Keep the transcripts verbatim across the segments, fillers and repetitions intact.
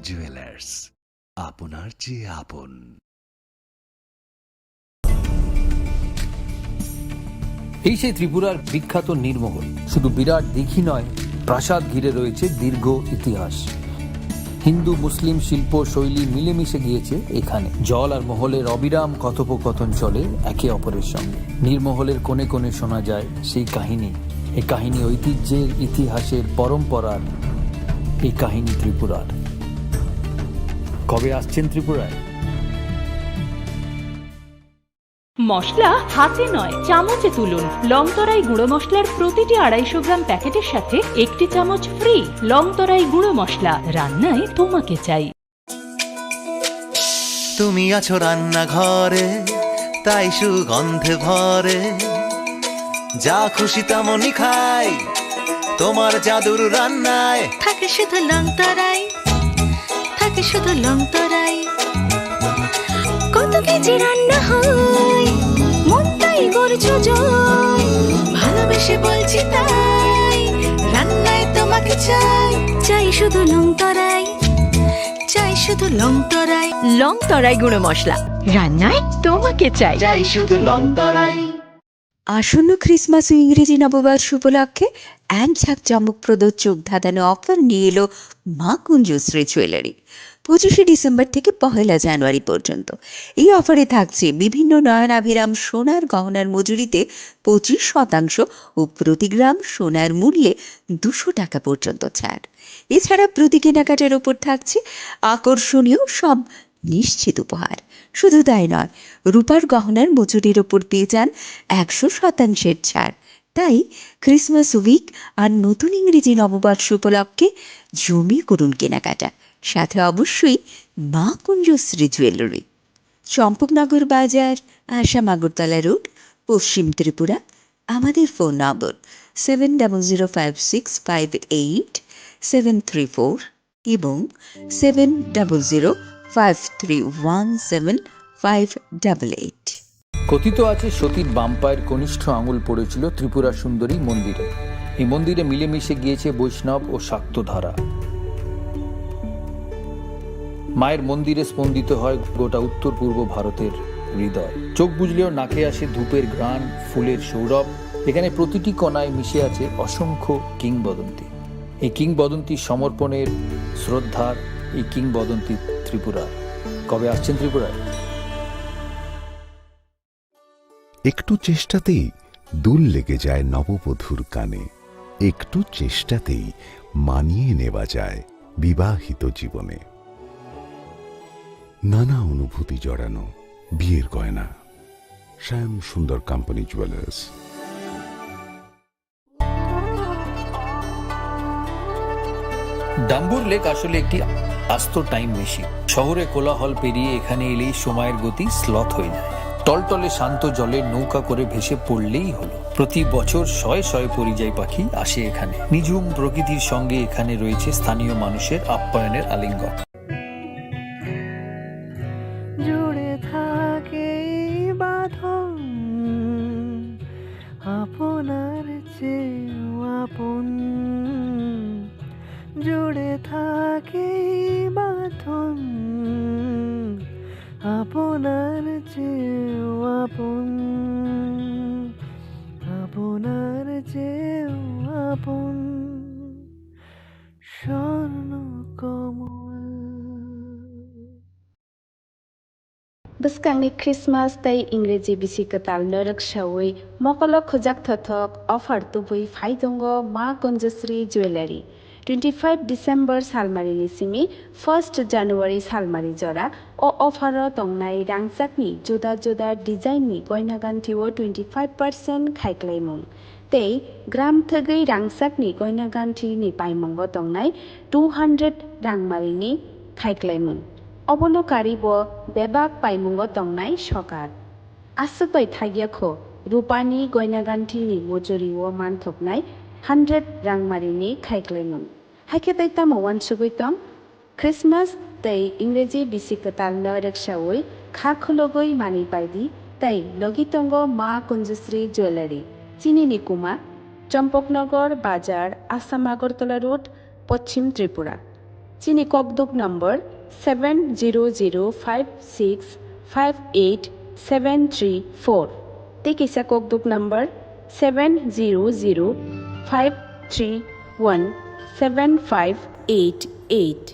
জুয়েলার্স, আপনার চেয়ে আপন। এই সেই ত্রিপুরার বিখ্যাত নীরমহল। শুধু বিরাট দিঘি নয়, প্রাসাদ ঘিরে রয়েছে দীর্ঘ ইতিহাস। হিন্দু মুসলিম শিল্প শৈলী মিলেমিশে গিয়েছে এখানে। জল আর মহলের অবিরাম কথোপকথন চলে একে অপরের সঙ্গে। নীরমহলের কোণে কোণে শোনা যায় সেই কাহিনী। এই কাহিনী ঐতিহ্যের, ইতিহাসের, পরম্পরার। এই কাহিনী ত্রিপুরার। কবে আসছেন ত্রিপুরায়? মশলা হাতে নয়, চামচে তুলুন। লংতরাই গুঁড়ো মশলার প্রতিটি আড়াইশো গ্রাম প্যাকেটের সাথে একটি চামচ ফ্রি। লংতরাই গুঁড়ো মশলা, রান্নায় তোমাকে চাই। তুমি আছো রান্নাঘরে, তাই সুগন্ধে ভরে। যা খুশি তেমনই খাই, তোমার জাদুর রান্নায়। থাকে শুধু লংতরাই, থাকে শুধু লংতরাই। কত কেজি রান্না হয়, মনটাই করছো জয়। ভালোবেসে বলছি তাই, রান্নায় তোমাকে চাই। চাই শুধু লংতরাই, চাই শুধু লংতরাই। লংতরাই গুঁড়ো মশলা, রান্নায় তোমাকে চাই। চাই শুধু লংতরাই। আসন্ন ক্রিসমাস ও ইংরেজি নববর্ষ উপলক্ষে এক ঝাঁক চমকপ্রদ চোখ ধাঁধানো অফার নিয়ে এলো মা কুঞ্জশ্রী জুয়েলারি। পঁচিশে ডিসেম্বর থেকে পহেলা জানুয়ারি পর্যন্ত এই অফারে থাকছে বিভিন্ন নয়নাভিরাম সোনার গহনার মজুরিতে পঁচিশ শতাংশ ও প্রতি গ্রাম সোনার মূল্যে দুশো টাকা পর্যন্ত ছাড়। এছাড়া প্রতি কেনাকাটার ওপর থাকছে আকর্ষণীয় সব নিশ্চিত উপহার। শুধু তাই নয়, রূপার গহনার মজুরির ওপর পেয়ে যান একশো শতাংশের ছাড়। তাই ক্রিসমাস উইক আর নতুন ইংরেজি নববর্ষ উপলক্ষে জমি করুন কেনাকাটা, সাথে অবশ্যই মা কুঞ্জশ্রী জুয়েলারি, চম্পকনগর বাজার, আসাম আগরতলা রোড, পশ্চিম ত্রিপুরা। আমাদের phone number seven double zero five six five eight seven three four এবং seven double zero five three one seven five double eight. কথিত আছে, সতীর বাম পায়ের কনিষ্ঠ আঙুল পড়েছিল ত্রিপুরা সুন্দরী মন্দিরে। এই মন্দিরে মিলেমিশে গিয়েছে বৈষ্ণব ও শাক্ত ধারা। মায়ের মন্দিরে স্পন্দিত হয় গোটা উত্তর পূর্ব ভারতের হৃদয়। চোখ বুজলেও নাকে আসে ধূপের ঘ্রাণ, ফুলের সৌরভ। এখানে প্রতিটি কণায় মিশে আছে অসংখ্য কিংবদন্তি। এই কিংবদন্তি সমর্পণের, শ্রদ্ধার, এই কিংবদন্তি ত্রিপুরার। কবে আসছেন ত্রিপুরায়? একটু চেষ্টাতেই দুল লেগে যায় নববধূর কানে। একটু চেষ্টাতেই মানিয়ে নেওয়া যায় বিবাহিত জীবনে। নানা অনুভূতি জড়ানো বিয়ের গয়না। শ্যাম সুন্দর কোম্পানি জুয়েলার্স। ডাম্বুর লেক আসলে একটি আস্ত টাইম মেশিন। শহরে কোলাহল পেরিয়ে এখানে এলেই সময়ের গতি স্লথ হয়ে যায়। টলটলে শান্ত জলে নৌকা করে ভেসে পড়লেই হলো। প্রতি বছর শয়ে শয়ে পরিযায়ী পাখি আসে এখানে। নিঝুম প্রকৃতির সঙ্গে এখানে রয়েছে স্থানীয় মানুষের আপ্যায়নের আলিঙ্গন। জুড়ে থাকে এই বাঁধন আপনার চেয়েও আপন। জুড়ে থাকে এই বাঁধন আপনার চেয়েও আপন, আপনার চেয়েও আপন। স্বর্ণ কমল। Bwskangni Christmas tei Ingreji bisi kwtalno rwksaui mokolo khujak thothok offer tubui phai tongo Ma Kunjasri Jewellery. Twenty five December salmarini simi first January salmari jora o offer o tongnai rangchakni juda juda design ni goina ganthi o twenty five percent khaiklaimung. Tei gram thwgwi rangchakni goina ganthini paimungo tongnai two hundred rangmarini khaiklaimung. Obono karibo bebak paimungo tongnai sokar. Aswk bai thagya kho, rupani goina ganthini mojori o manthoknai hundred rangmarini khaiklaimung. Haikhe tei tamo uansugwi tong? Christmas tei Ingreji bisi kwtalno rwksaui kha khulugwi manwi paidi tei logi tongo Ma Kunjasri Jewellery, chini ni kuma, Champaknagar Bazar, Assam Agartala Road, Poschim Tripura. Chini kokduk number seven zero zero five six five eight seven three four. Tei kisa kokduk number seven zero zero five three one seven five eight eight.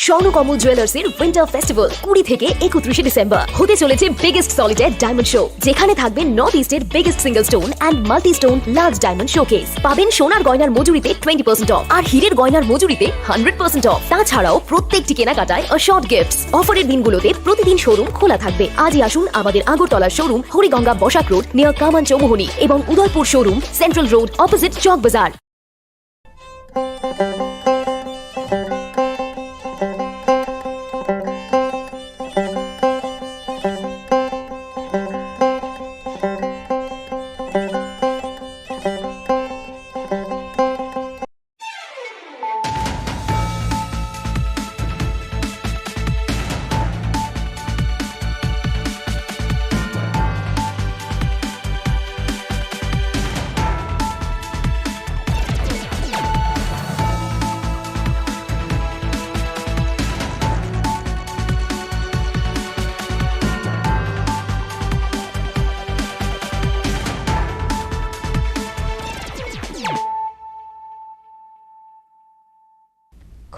Swarnakamal জুয়েলার্সের winter festival কুড়ি থেকে একত্রিশে ডিসেম্বর হতে চলেছে biggest solitary diamond show, যেখানে থাকবে নর্থ ইস্টের biggest single stone and multi stone large diamond showcase. পাবেন সোনার গয়নার মজুরিতে টোয়েন্টি পার্সেন্ট অফ আর হীরের গয়নার মজুরিতে হান্ড্রেড পার্সেন্ট অফ। তাছাড়াও প্রত্যেকটি কেনাকাটায় অ্যাসর্ড গিফটস। অফারের দিনগুলোতে প্রতিদিন শোরুম খোলা থাকবে। আজই আসুন আমাদের Agartala showroom Hariganga Basak road near Kaman Chowmuhani এবং Udaipur showroom central road opposite Chawk Bazar.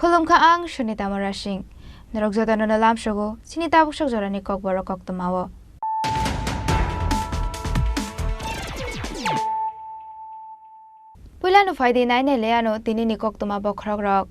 Khulumkha ang Sunita Murasing. Norok jotono no lamsogo chini tabuk sok jorani kokborok koktwmao. Puilano phaidi nainai le ano tinini koktwma bokhorokrok.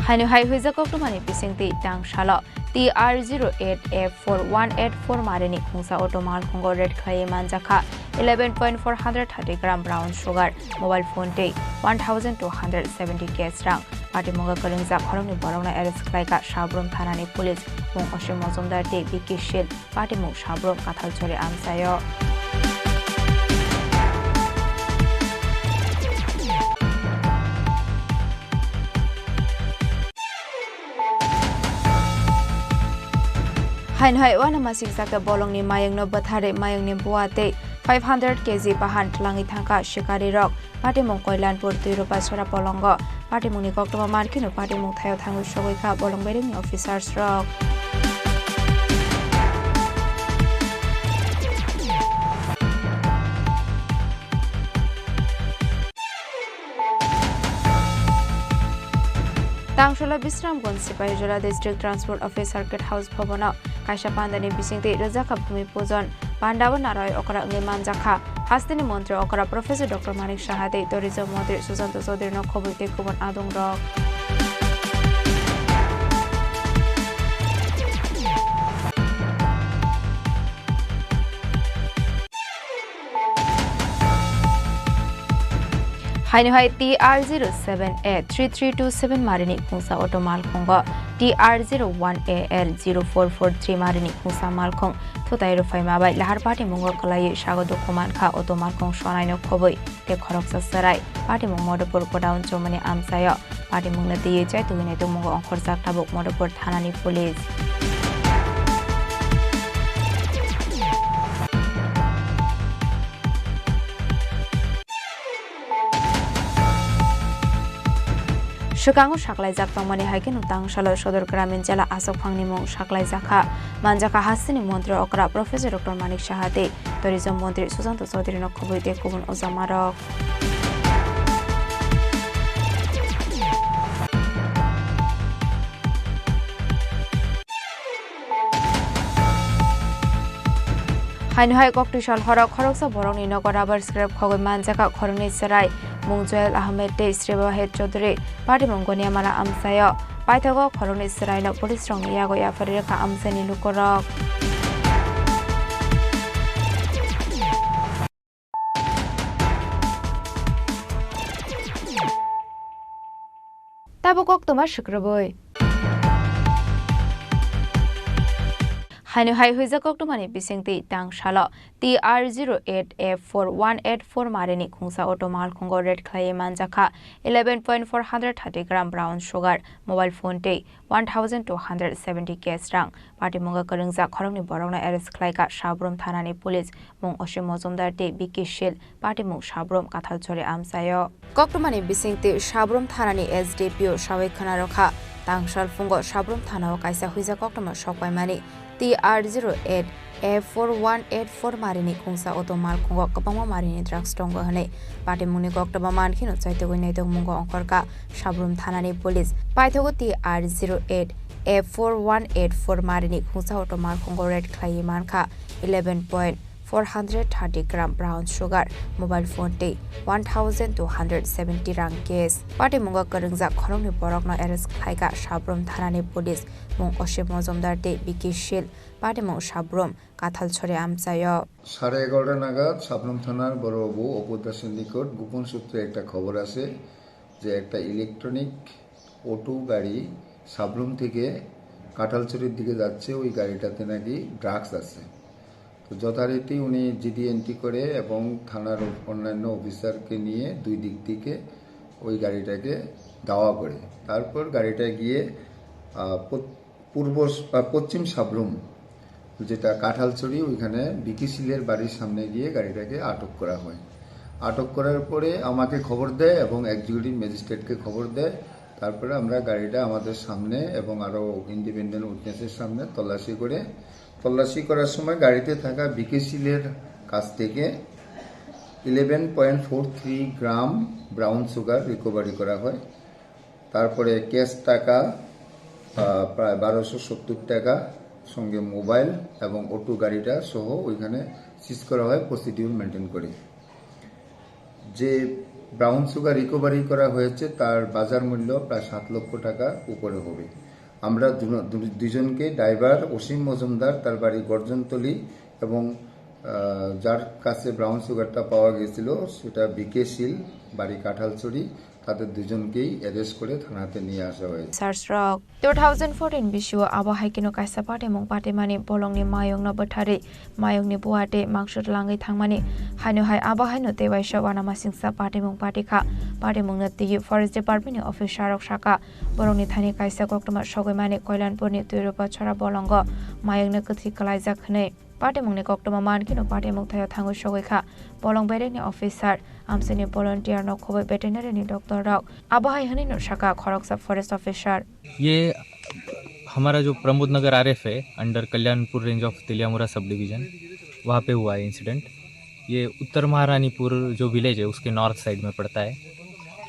Haino hai huijak koktwmani bisingtwi tang salo T R zero eight F four one eight four marini khungsa auto malkhungo raid khlaiwi manjakha eleven point four hundred thirty gram brown sugar, mobile phone tei one thousand two hundred seventy cash rang. Patimungo kwrwngjak khoroknwi borokno arrest khlaikha Sabrum thanani police, mung Osim Mojumdar tei Vicky Shil. Patimung Sabrum Kathalchori amchaio. Haino hai uanamasingcha khe bolongni mayungno bwtharwi mayungni bua tei five hundred K G bahan twlangwi thangkha shikarirok. Patimung Koilanpur Twirupa Sora Polongo. Patimungni koktwma mankheno patimung thaio thangwi sogwi kha bolong berengni officers rok. Tangsola Bisramganj Sipahijola District Transport Office Circuit House Bhabono kaisa pandani bisingtwi rwjakha Bhumi Pujon. Pandao naroi okra wngwi manjakha. Hasteni montri okra Professor Doctor Manik Saha tei tourism montri Sushanta Chowdhury no khobwi tei kubun adongrok. Haino hai T R zero seven A three three two seven marini khungsa auto malkhungo T R zero one A L zero four four three marini khungsa malkhung thutai rwphaima bai lahar patimungo kwlaiwi sago dukhu mankha auto malkhung sonaino khobwi tei khoroksa chwrai. Patimung Madhupur godown chomani amchaio. Patimungno twiwi chaitugwi naitukmungo ongkhorjak tabuk Madhupur thanani police. Swkango saklaijak tongmani hai kheno tangsalo Sodor Gramin Jela Asokphangni mung saklaijakha. Manjakha hasteni montri okra Professor Doctor Manik Saha tei tourism montri Sushanta Chowdhury no khobwi tei kubun ojamarok. Haino hai koktwi sal horo khoroksa borokni nogo rubber scrap khogwi manjakha khoroknwi chwrai. Mung Joel Ahmed tei Sribahet Chaudhary patimung goniya mala amchaio. Paithago khoroknwi chwraino police rokni yago yaphari rwkha amchaini lukurok. Tabuk koktwma swkrwbwi. Haino hai huijak koktwmani bisingtwi tang salo T R zero eight F four one eight four marini khungsa auto malkhungo raid khlaiwi manjakha eleven point four hundred thirty gram brown sugar, mobile phone tei one thousand two hundred seventy cash rang. Patimungo kwrwngjak khoroknwi borokno arrest khlaikha Sabrum thanani police. Mung Osim Mojumdar tei Biki Sil, patimung Sabrum Kathalchori amchaio. Koktwmani bisingtwi Sabrum thanani S D P O sawi khwnarokha. Tangsal phungo Sabrum thanao kaisa huijak koktwma sokpaimani T R zero eight F four one eight four marini khungsa auto malkhungo kwbangma marini drugs tongo hwnwi patimungni koktwma mankheno chaitugwi naitokmungo ongkhorkha Sabrum thanani police. Paithago T R zero eight F four one eight four marini khungsa auto malkhungo raid khlaiwi mankha eleven point four hundred thirty gram brown sugar, mobile phone tei one thousand two hundred seventy rang cash. Patimungo kwrwngjak khoroknwi borokno arrest khlaikha Sabrum thanani police. Mung Osim Mojumdar tei Biki Sil, patimung Sabrum Kathalchori amchaio. সাড়ে এগারোটা নাগাদ সাবরুম থানার বড়বাবু অপু দাসের নিকট গোপন সূত্রে একটা খবর আসে যে একটা ইলেকট্রনিক অটো গাড়ি সাবরুম থেকে কাঁঠালছড়ির দিকে যাচ্ছে, ওই গাড়িটাতে নাকি ড্রাগস আছে। তো যথারীতি উনি জিডি এন্ট্রি করে এবং থানার অন্যান্য অফিসারকে নিয়ে দুই দিক থেকে ওই গাড়িটাকে দাওয়া করে। তারপর গাড়িটা গিয়ে, আহ, পূর্ব, আহ, পশ্চিম সাবরুম, যেটা কাঁঠালছড়ি, ওইখানে বিকি সিলের বাড়ির সামনে গিয়ে গাড়িটাকে আটক করা হয়। আটক করার পরে আমাকে খবর দেয় এবং এক্সিকিউটিভ ম্যাজিস্ট্রেটকে খবর দেয়। তারপরে আমরা গাড়িটা আমাদের সামনে এবং আরও ইন্ডিপেন্ডেন্ট উইটনেসের সামনে তল্লাশি করে, তল্লাশি করার সময় গাড়িতে থাকা বিকি সিলের কাছ থেকে eleven point four three gram brown sugar recovery করা হয়। তারপরে ক্যাশ টাকা, আহ, প্রায় বারোশো সত্তর টাকা, সঙ্গে মোবাইল এবং অটো গাড়িটা সহ ওইখানে সিজ করা হয় প্রসিডিউর মেনটেন করে। যে ব্রাউন সুগার রিকভারি করা হয়েছে, তার বাজার মূল্য প্রায় সাত লক্ষ টাকা উপরে হবে। আমরা দুনো-, দু-, দুজনকে, ড্রাইভার অসীম মজুমদার, তার বাড়ি গর্জনতলি, এবং, আহ, যার কাছে ব্রাউন সুগারটা পাওয়া গেছিল, সেটা বিকে শীল, বাড়ি কাঁঠালছড়ি। তাদের দুজনকেই অ্যারেস্ট করে থানাতে নিয়ে আসা হয়েছে। Search rok. Two thousand fourteen bisio abo hai kheno kaisa patimung patimani bolongni mayungno bwtharwi mayungni bua tei mangso twlangwi thangmani haino hai abo haino tei waisa uanamasingcha patimung patikha. Patimungno twiwi Forest Department ni officer rok sakha, borokni thani kaisa koktwma sogwimani Koilanpurni Twirupa Chora bolongo mayungno kwthwi kwlaijak hwnwi. Patimungni koktwma mankheno patimung thaio thangwi sogwi kha bolong berekni officer, amchaini volunteer no khobwi veterinary ni doctor rok. Abo hai hwnwi no sakha khoroksa forest officer. ये हमारा जो Pramod Nagar RF है, under Kalyanpur range of Teliamura sub division, वहाँ पे हुआ है इंसिडेंट। ये उत्तर महारानीपुर जो विलेज है, उसके नॉर्थ साइड में पड़ता है।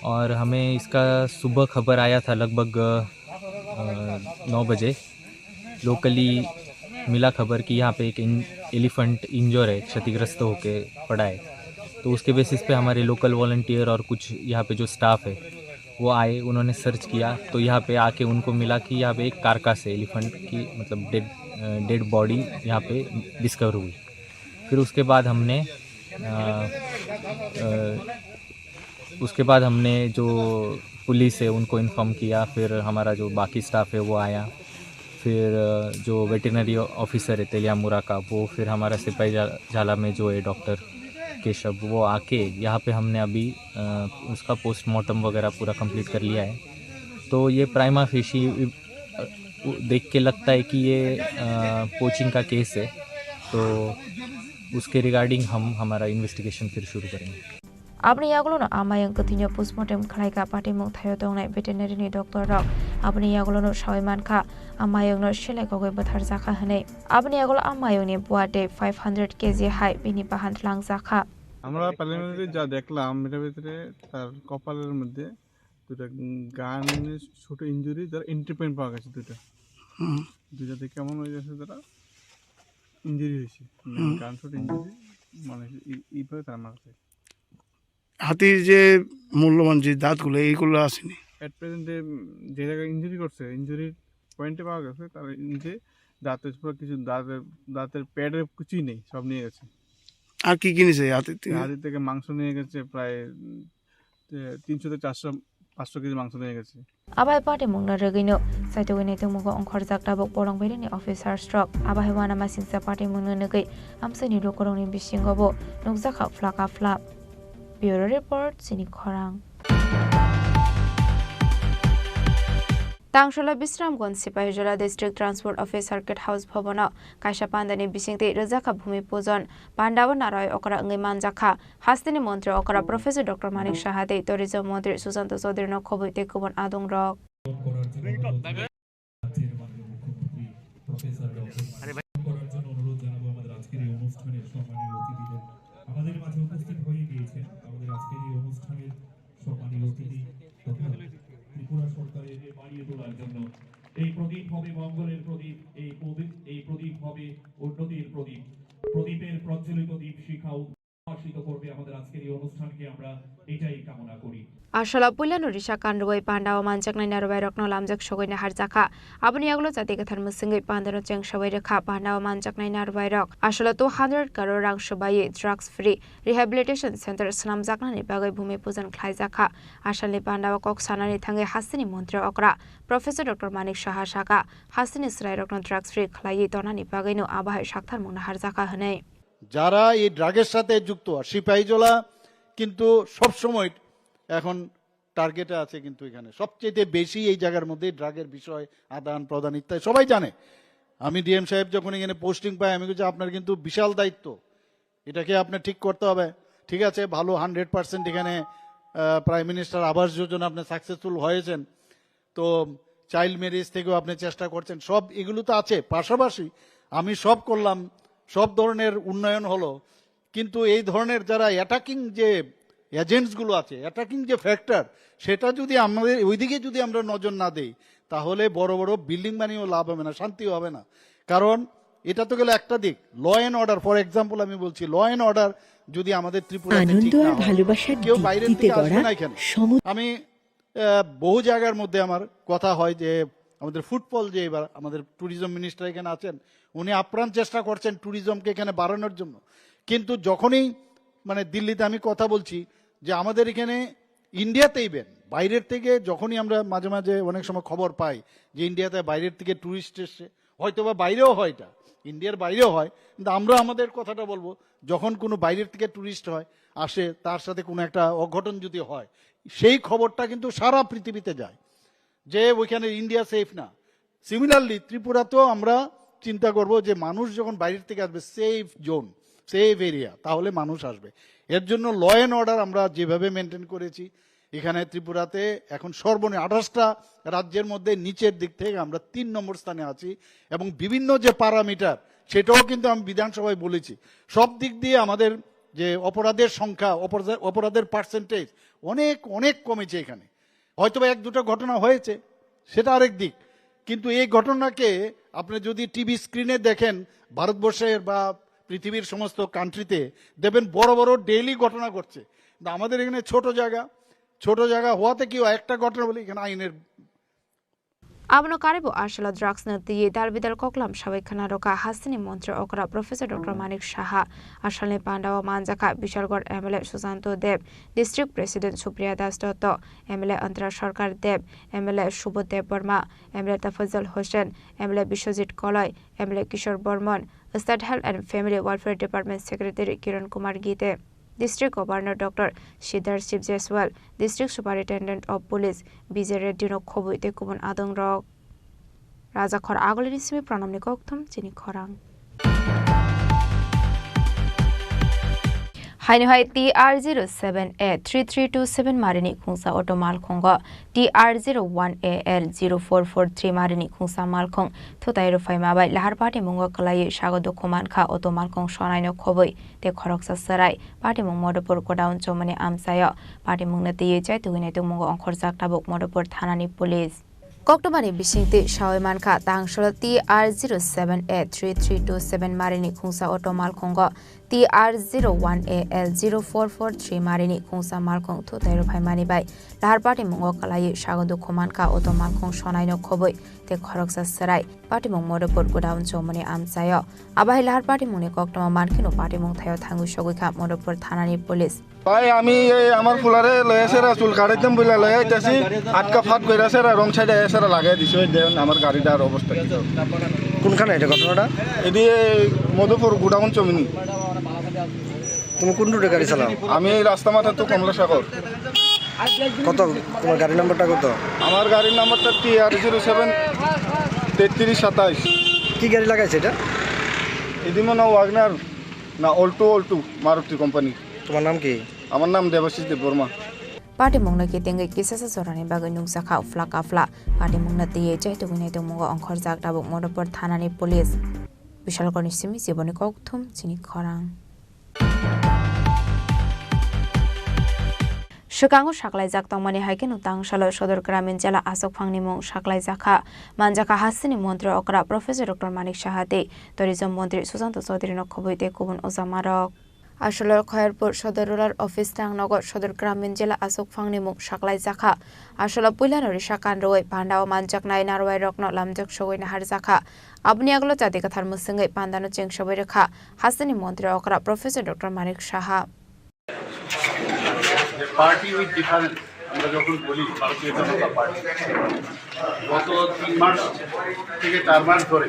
और हमें इसका सुबह खबर आया था लगभग, अ, नौ बजे। लोकली मिला खबर कि यहाँ पे एक इन-, एलिफेंट इंजर है, क्षतिग्रस्त होके पड़ा है। तो उसके बेसिस पे हमारे लोकल वॉलंटियर और कुछ यहाँ पे जो स्टाफ है, वो आए, उन्होंने सर्च किया, तो यहाँ पे आके उनको मिला कि यहाँ पे एक कार्कास है एलिफेंट की, मतलब डेड, अ, डेड बॉडी यहाँ पे डिस्कवर हुई। फिर उसके बाद हमने, अ, अ, उसके बाद हमने जो पुलिस है उनको इन्फॉर्म किया, फिर हमारा जो बाकी स्टाफ है वो आया, फिर, अ, जो वेटरनरी ऑफिसर है तेलियामुरा का, वो फिर हमारा सिपाही जा-, झाला में जो है डॉक्टर केशव, वो आके यहाँ पे हमने अभी, अ, उसका पोस्टमार्टम वगैरह पूरा कंप्लीट कर लिया है। तो ये प्राइमा फेशी, अ, देख के लगता है कि ये, अ, पोचिंग का केस है, तो उसके रिगार्डिंग हम हमारा इन्वेस्टिगेशन फिर शुरू करेंगे। Aboni yagulono a mayung kwthwino postmortem khlaikha patimung thaio tongnai veterinary ni doctor rok. Aboni yagulono sawi mankha a mayungno selai kogwi bwtharjakha hwnwi. Aboni yagulo a mayungni bua tei five hundred K G hai bini bahan twlangjakha. আমরা প্রিলিমিনারি যা দেখলাম, এটার ভিতরে তার কপালের মধ্যে দুটো গান, ছোট ইনজুরি, যার এন্ট্রি পয়েন্ট পাওয়া গেছে দুটো। হুম। দুইটা থেকে এমন হয়ে গেছে, তারা ইনজুরি হয়েছে, হুম। গান ছোট ইনজুরি, মানে এই, এইভাবে তারা মারা যায়। হাতির যে মূল্যবান যে দাঁতগুলো, এইগুলো আসেনি। অ্যাট প্রেজেন্টে, উম, যে জায়গায় ইনজুরি করছে, ইনজুরির পয়েন্টে পাওয়া গেছে, তার নিচে দাঁতের পুরো কিছু দাঁতের, দাঁতের প্যাডের কিছুই নেই, সব নিয়ে গেছে। আর কি কি নিছে হাতির থেকে? হাতির থেকে মাংস নিয়ে গেছে প্রায়, উম, এ, তিনশো থেকে চারশো, পাঁচশো কেজি মাংস নিয়ে গেছে। Abai patimungno rwgwino saitugwi naitugmungo ongkhorjak tabuk Bolongbairani officers rok. Abai uanamasingcha patimungno nugwi amchaini lukurokni bisingo bo nukjakha phlaka phla. Bureau Report, Chini Khorang. Tangsola Bisramganj Sipahijola District Transport Office Circuit House Bhabono kaisa pandani bisingtwi rwjakha Bhumi Pujon. Pandao narwai okra wngwi manjakha hasteni montri okra Professor Doctor Manik Saha tei Tourism montri Susanto Chaudhary no khobwi tei kubun adongrok. রাজ্যের মাননীয় মুখ্যমন্ত্রী professor doctor Manik সাহা করার জন্য অনুরোধ জানাবো আমাদের আজকের এই অনুষ্ঠানের সম্মানীয় অতিথিদের। আমাদের মাঝে উপস্থিত হয়ে গিয়েছেন আমাদের আজকের এই অনুষ্ঠানের সম্মানীয় অতিথি তথা ত্রিপুরা সরকারের বাড়িয়ে তোলার জন্য। এই প্রদীপ হবে মঙ্গলের প্রদীপ, এই প্রদীপ, এই প্রদীপ হবে উন্নতির প্রদীপ। প্রদীপের প্রজ্বলিত দীপ শিখা উদ্ভাসিত করবে আমাদের আজকের এই অনুষ্ঠানকে, আমরা এটাই কামনা করি। Asala puilano risa kan rwui pandao manjaknai narwai rokno lamjak sogwi naharjakha. Aboni yagulo jati kwthar mwswngwi pandano chengsaui rwkha. Pandao manjaknai narwai rok asala two hundred crore rang swbaiwi drugs free rehabilitation center swnamjaknani bagwi Bhumi Pujan khlaijakha. Asalni pandao kok sanani thangwi hasteni montri okra Professor Doctor Manik Saha sakha, hasteni chwrairokno drugs free khlaiwi tonani bagwino abahai saktharmung naharjakha hwnwi. যারা এই ড্রাগের সাথে যুক্ত, আর সিপাহীজলা কিন্তু সবসময় এখন টার্গেটে আছে, কিন্তু এখানে সবচেয়ে বেশি এই জায়গার মধ্যে ড্রাগের বিষয় আদান প্রদান ইত্যাদি সবাই জানে। আমি ডিএম সাহেব যখন এখানে পোস্টিং পাই, আমি বলছি, "আপনার কিন্তু বিশাল দায়িত্ব, এটাকে আপনার ঠিক করতে হবে।" ঠিক আছে, ভালো, হান্ড্রেড পার্সেন্ট এখানে প্রাইম মিনিস্টার আবাস যোজনা আপনি সাকসেসফুল হয়েছেন, তো চাইল্ড ম্যারেজ থেকেও আপনি চেষ্টা করছেন, সব এগুলো তো আছে। পাশাপাশি আমি সব করলাম, সব ধরনের উন্নয়ন হলো, কিন্তু এই ধরনের যারা অ্যাটাকিং যে এজেন্টসগুলো আছে, অ্যাটাকিং যে ফ্যাক্টর, সেটা যদি আমাদের ওইদিকে যদি আমরা নজর না দেই, তাহলে বড় বড় বিল্ডিং বানিয়েও লাভ হবে না, শান্তিও হবে না। কারণ এটা তো গেল একটা দিক, law and order. For example আমি বলছি, ল অ্যান্ড অর্ডার যদি আমাদের ত্রিপুরাতে ঠিক আনন্দ না আর হয়, ভালোবাসার কেউ বাইরের দীপ্তিতে দিকে আসবে গড়া না এখানে। সমুদ্র আমি আহ, বহু জায়গার মধ্যে আমার কথা হয় যে আমাদের ফুটফল, যে এবার আমাদের ট্যুরিজম মিনিস্টার এখানে আছেন, উনি আপ্রাণ চেষ্টা করছেন ট্যুরিজমকে এখানে বাড়ানোর জন্য। কিন্তু যখনই, মানে, দিল্লিতে আমি কথা বলছি যে আমাদের এখানে ইন্ডিয়াতে ইভেন বাইরের থেকে যখনই আমরা মাঝে মাঝে অনেক সময় খবর পাই যে ইন্ডিয়াতে বাইরের থেকে ট্যুরিস্ট এসছে, হয়তো বা বাইরেও হয়, এটা ইন্ডিয়ার বাইরেও হয়, কিন্তু আমরা আমাদের কথাটা বলবো, যখন কোনো বাইরের থেকে ট্যুরিস্ট হয়, আসে, তার সাথে কোনো একটা অঘটন যদি হয়, সেই খবরটা কিন্তু সারা পৃথিবীতে যায় যে ওইখানে ইন্ডিয়া সেফ না। সিমিলারলি ত্রিপুরাতেও আমরা চিন্তা করব যে মানুষ যখন বাইরের থেকে আসবে, সেফ জোন, সেফ এরিয়া, তাহলে মানুষ আসবে। এর জন্য ল অ্যান্ড অর্ডার আমরা যেভাবে মেনটেন করেছি, এখানে ত্রিপুরাতে এখন সর্বনিম্ন আঠাশটা রাজ্যের মধ্যে নিচের দিক থেকে আমরা তিন নম্বর স্থানে আছি। এবং বিভিন্ন যে প্যারামিটার, সেটাও কিন্তু আমি বিধানসভায় বলেছি, সব দিক দিয়ে আমাদের যে অপরাধের সংখ্যা, অপরাধের, অপরাধের পার্সেন্টেজ অনেক, অনেক কমেছে এখানে। হয়তো বা এক দুটো ঘটনা হয়েছে, সেটা আরেক দিক, কিন্তু এই ঘটনাকে আপনি যদি টিভি স্ক্রিনে দেখেন, ভারতবর্ষের বা পৃথিবীর সমস্ত কান্ট্রিতে দেখবেন বড় বড় ডেইলি ঘটনা ঘটছে। কিন্তু আমাদের এখানে ছোট জায়গা, ছোট জায়গা হওয়াতে কি হয়, একটা ঘটনা বলে এখানে আইনের Abono karwi bo asalo drugs no twiwi dal bidal koklam sawi khna rwkha hasteni montri okra Professor Doctor Manik Saha. Asalni pandao manjakha Bishalgarh M L A Susanto Deb, District President Supriya Das Dotto, M L A Antara Sarkar Deb, M L A Subodh Debbarma, M L A Tafazzal Hossain, M L A Biswajit Koloi, M L A Kishore Bormon, State Health and Family Welfare Department Secretary Kiran Kumar Gite, District Governor Doctor Siddharth Shiv Jaiswal, District Superintendent of Police Vijay Reddy no khobwi tei kubun adongrok. Rajakhor Agulini simi Pranamni kokthum chini khorang. Haino hai T R zero seven A three three two seven marini khungsa auto malkhungo T R zero one A L zero four four three marini khungsa malkhung thutai rwphaima bai lahar patimungo kwlaiwi sago dukhu mankha auto malkhung sonaino khobwi tei khoroksa chwrai. Patimung Madhupur godown chomani amchaio patimungno twiwi chai tugwinai tongmungo ongkhorjak tabuk Madhupur thanani police. Koktwmani bisingtwi sawi mankha, tangsholo T R zero seven A three three two seven marini khungsa auto malkhungo T R zero one A L zero four four three marini khungsa malkhung thutai rwphaimani bai lahar patimungo kwlaiwi sago dukhu mankha, uto malkhung sonaino khobwi tei khoroksa swrai. Patimung Modopur godown chomoni amchaio. Abo hai lahar patimungni koktwma mankhe no patimung thaio thangwi sogwi kha Modopur thanani police. ভাই, আমি এই আমার ফুলারে লয়ে সেরা চুল কাটাইতাম বলে লয়ে আইতাছি, আটকা ফাট কইরা সেরা রং ছাইডা এসেরা লাগাই দিছে। ওই দেখেন আমার গাড়িটার অবস্থা কি। কোনখানে এটা ঘটনাটা? এটি মধুপুর গোডাউন চমিনি। তুমি কোন রুটে গাড়ি চালাও? আমি রাস্তা মাথা তো কমলা সাগর। কত, তোমার গাড়ি নাম্বারটা কত? আমার গাড়ির নাম্বারটা T R zero seven তেত্রিশ সাতাইশ। কি গাড়ি লাগাইছে এটা? এটি মনে হয় ওয়াগনার না, অল্টো, অল্টো, মারুতি কোম্পানি। তোমার নাম কি? আমার নাম দেবাশিস Debbarma. Patimungno kitingwi kisasa jorani bagwi nukjakha ufla kafla. Patimungno twiwi chaitugwi naitugmungo ongkhorjak tabuk Modopur thanani police. Bishalkorni simi chiboni kokthum chini khorang. Swkango saklaijak tongmani hai kheno tangsalo Sodor Gramin Jela Asokphangni mung saklaijakha. Manjakha hasteni montri okra Professor Doctor Manik Saha tei tourism montri Susanto Chaudhary no khobwi tei kubun ojamarok. Asolo Khairpur Sodor Rural Office tangnogo Sodor Gramin Jela Asokphangni mung saklaijakha. Asolo puilano risa kan rwui pandao manjaknai narwai rokno lamjak sogwi naharjakha. Aboni agolo chati kwthar mwswngwi pandano chengsobwi rwkha hasteni montri okra Professor Doctor Manik Saha. যে party with difference আমরা যখন বলি ভারতীয় জনতা পার্টি, গত তিন মাস থেকে চার মাস ধরে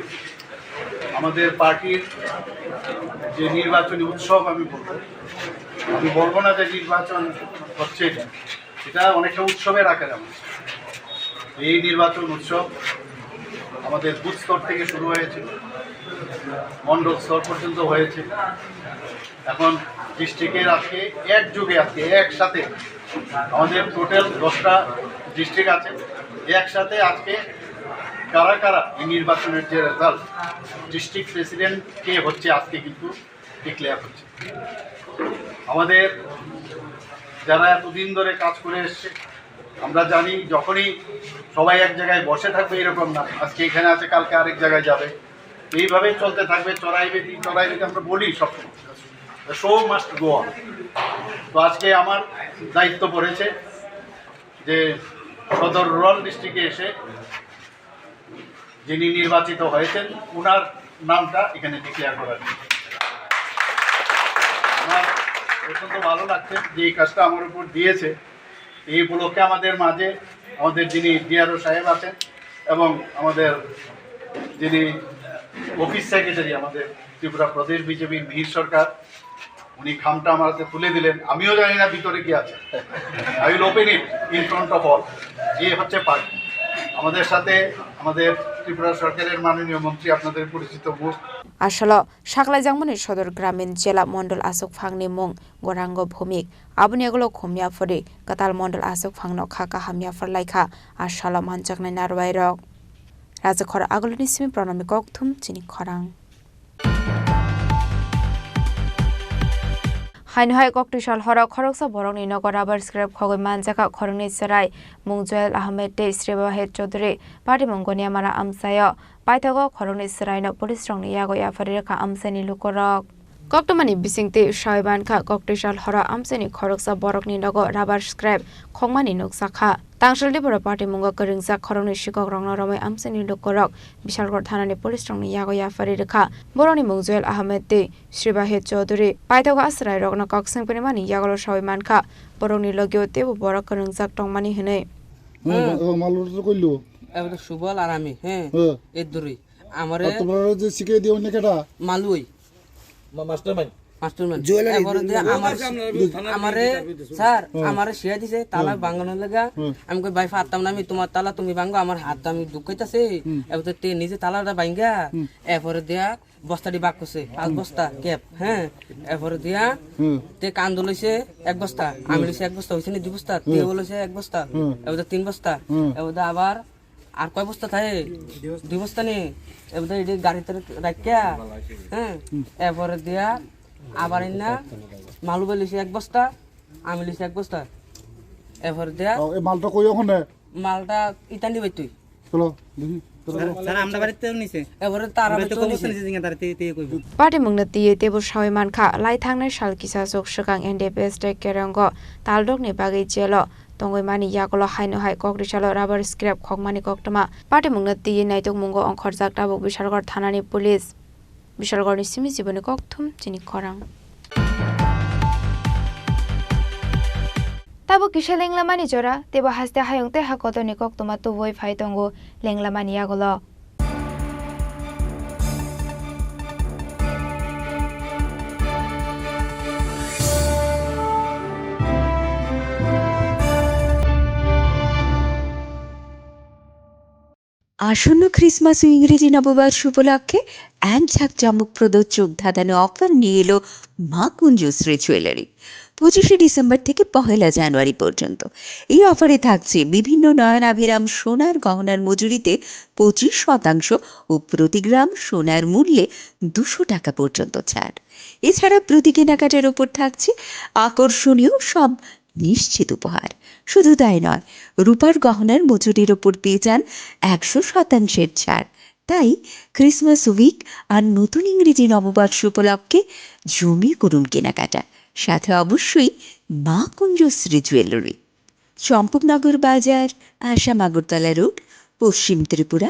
আমাদের পার্টির যে নির্বাচনী উৎসব আমি বলবো, আমি বলবো না যে নির্বাচন হচ্ছে এটা, এটা অনেকটা উৎসবের আকারে আমরা এই নির্বাচন উৎসব আমাদের বুথ স্তর থেকে শুরু হয়েছে, মণ্ডল স্তর পর্যন্ত হয়েছে। এখন ডিস্ট্রিক্টের আজকে একযোগে, আজকে একসাথে আমাদের টোটাল দশটা ডিস্ট্রিক্ট আছে, একসাথে আজকে কারা কারা এই নির্বাচনের যে রেজাল্ট, ডিস্ট্রিক্ট প্রেসিডেন্ট কে হচ্ছে, আজকে কিন্তু ডিক্লেয়ার হচ্ছে। আমাদের যারা এতদিন ধরে কাজ করে এসছে, আমরা জানি যখনই সবাই এক জায়গায় বসে থাকবে এরকম না, আজকে এখানে আছে, কালকে আরেক জায়গায় যাবে, এইভাবে চলতে থাকবে। চড়াই বেতি, চড়াই বেতি আমরা বলি সব, শো মাস্ট গো অন। তো আজকে আমার দায়িত্ব পড়েছে যে সদর রুরাল ডিস্ট্রিক্টে এসে যিনি নির্বাচিত হয়েছেন, ওনার নামটা এখানে ডিক্লেয়ার করার জন্য। আমার অত্যন্ত ভালো লাগছে যে এই কাজটা আমার উপর দিয়েছে। এই উপলক্ষে আমাদের মাঝে আমাদের যিনি ডিআরও সাহেব আছেন এবং আমাদের যিনি অফিস সেক্রেটারি আমাদের ত্রিপুরা প্রদেশ বিজেপির মিহির সরকার, উনি খামটা আমার হাতে তুলে দিলেন। আমিও জানি না ভিতরে কি আছে। I will open it in front of all. এই হচ্ছে পার্টি। আমাদের সাথে আমাদের ত্রিপুরা সরকারের মাননীয় মন্ত্রী, আপনাদের পরিচিত মুখ। Asolo saklaijakmani Sodor Gramin Jela Mondol Asokphangni mung Gorango Bhumik. Aboni ulo khumya phuri kwtal Mondol Asokphangno kha kaham yaphar laikha asalo manjaknai narwai rok. Rajakhor agulini simi Pronomi kokthum chini khorang. Haino hai koktwi sal horo khoroksa borokni nogo rubber scrap khogwi manjakha khoroknwi chwrai mung Joel Ahmed tei Sribahir Chaudhary, patimung Goniamara amchaio. Paithago khoroknwi chwraino police rokni yago yaphari rwkha amchaini lukurok. Koktwmani bisingtwi sawi mankha, koktwi sal horo amchaini khoroksa borokni nogo rubber scrap khokmani nukjakha. Tangsalni borok patimungo kwrwngjak khoroknwi sikokrokno romwi amchaini lukurok Bishalgarh thanani police rokni yago yaphari rwkha. Borokni mung Joel Ahmed tei Sribahir Chaudhary. Paithago a chwrairokno kok swngphaimani yagulo sawi mankha, borokni logio teibo borok kwrwngjak tongmani hwnwi. হ্যাঁ, হ্যাঁ। এবং মালপত্র কইলো। এবার তো সুবল আর আমি, হ্যাঁ, হ্যাঁ। এর দূরই। আমারে আর তোমরা যে শিখিয়ে দিও না কেটা? মালুই। মা-, মাস্টারমাইন্ড। মাস্টারমাইন্ড। জুয়েলারি এবারে দোকান। আমার, আমারে, স্যার, হুম। আমারে শিয়া দিছে, তালা হুম। ভাঙানোর লাগা। হুম। আমি কই, "ভাই, পারতাম না আমি, তোমার তালা তুমি ভাঙো, আমার হাত আমি দুখাইতাছে।" হুম। এবার তো তে নিজে তালাটা ভাঙ্গা, হুম। এরপরে দেয়া বস্তাটি বাক করছে, পাঁচ হুম। বস্তা ক্যাপ, হ্যাঁ। এরপরে দেয়া হুম। তে কান্দো লইছে এক বস্তা, আমি হুম। লইছে এক বস্তা, হইছে নি দুই বস্তা, হুম। তেও লইছে এক বস্তা, হুম। এবার তো তিন বস্তা, হুম। এবার তো আবার আর কয় বস্তা থাকে? দুই বস্তা নি? এবার এটি গাড়িতে রাখিয়া, হ্যাঁ, হুম। এরপরে দিয়া আবার না মালু বেলিছে এক বস্তা, আমি লিছি এক বস্তা। এরপরে দিয়া ও, এই মালটা কই ওখানে? মালটা ইতানি বাইতুই। চলো, দেখি। Sir, sir, আমরা বাড়িতে নিছে। এবারে তারা আমরা তো তো কবর নিছে। নিছে, জিঙ্গা তারা তে, তে কইবো। Patimungno twiwi teibo sawi mankha, lai thangnai sal kisasuk swkang N D P S tei Kerongo taldokni bagwi jelo tongwi mani yagulo haino hai kokrisalo rubber scrap khokmani koktwma. Patimungno twiwi naitukmungo ongkhorjak tabuk Bishalgarh thanani police. Bishalgarhni simi jiboni kokthum chini khorang. Tabuk kisa lenglamani jora, teibo haste hayung tei ha kotorni koktwma tubui phai tongo lenglamani yagulo. আসন্ন ক্রিসমাস ও ইংরেজি নববর্ষ উপলক্ষে এক ঝাঁক চমকপ্রদ চোখ ধাঁধানো অফার নিয়ে এলো মা কুঞ্জশ্রী জুয়েলারি। পঁচিশে ডিসেম্বর থেকে পহেলা জানুয়ারি পর্যন্ত এই অফারে থাকছে বিভিন্ন নয়নাভিরাম সোনার গহনার মজুরিতে পঁচিশ শতাংশ ও প্রতি গ্রাম সোনার মূল্যে দুশো টাকা পর্যন্ত ছাড়। এছাড়া প্রতি কেনাকাটার উপর থাকছে আকর্ষণীয় সব নিশ্চিত উপহার। শুধু তাই নয়, রূপার গহনার মজুরির ওপর পেয়ে যান একশো শতাংশের ছাড়। তাই ক্রিসমাস উইক আর নতুন ইংরেজি নববর্ষ উপলক্ষে জমিয়ে করুন কেনাকাটা, সাথে অবশ্যই মা কুঞ্জশ্রী জুয়েলারি, চম্পকনগর বাজার, আসাম আগরতলা রোড, পশ্চিম ত্রিপুরা।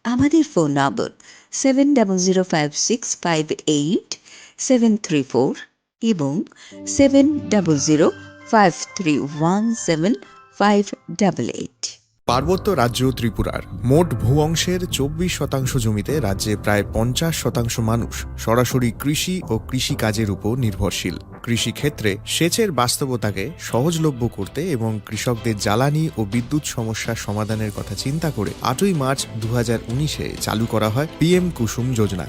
আমাদের phone number seven double zero five six five eight seven three four এবং seven double zero five three one seven five double eight. পার্বত্য রাজ্য ত্রিপুরার মোট ভূ অংশের চব্বিশ শতাংশ জমিতে রাজ্যে প্রায় পঞ্চাশ শতাংশ মানুষ সরাসরি কৃষি ও কৃষিকাজের উপর নির্ভরশীল। কৃষিক্ষেত্রে সেচের বাস্তবতাকে সহজলভ্য করতে এবং কৃষকদের জ্বালানি ও বিদ্যুৎ সমস্যা সমাধানের কথা চিন্তা করে আটই মার্চ দু হাজার উনিশে চালু করা হয় পিএম কুসুম যোজনা,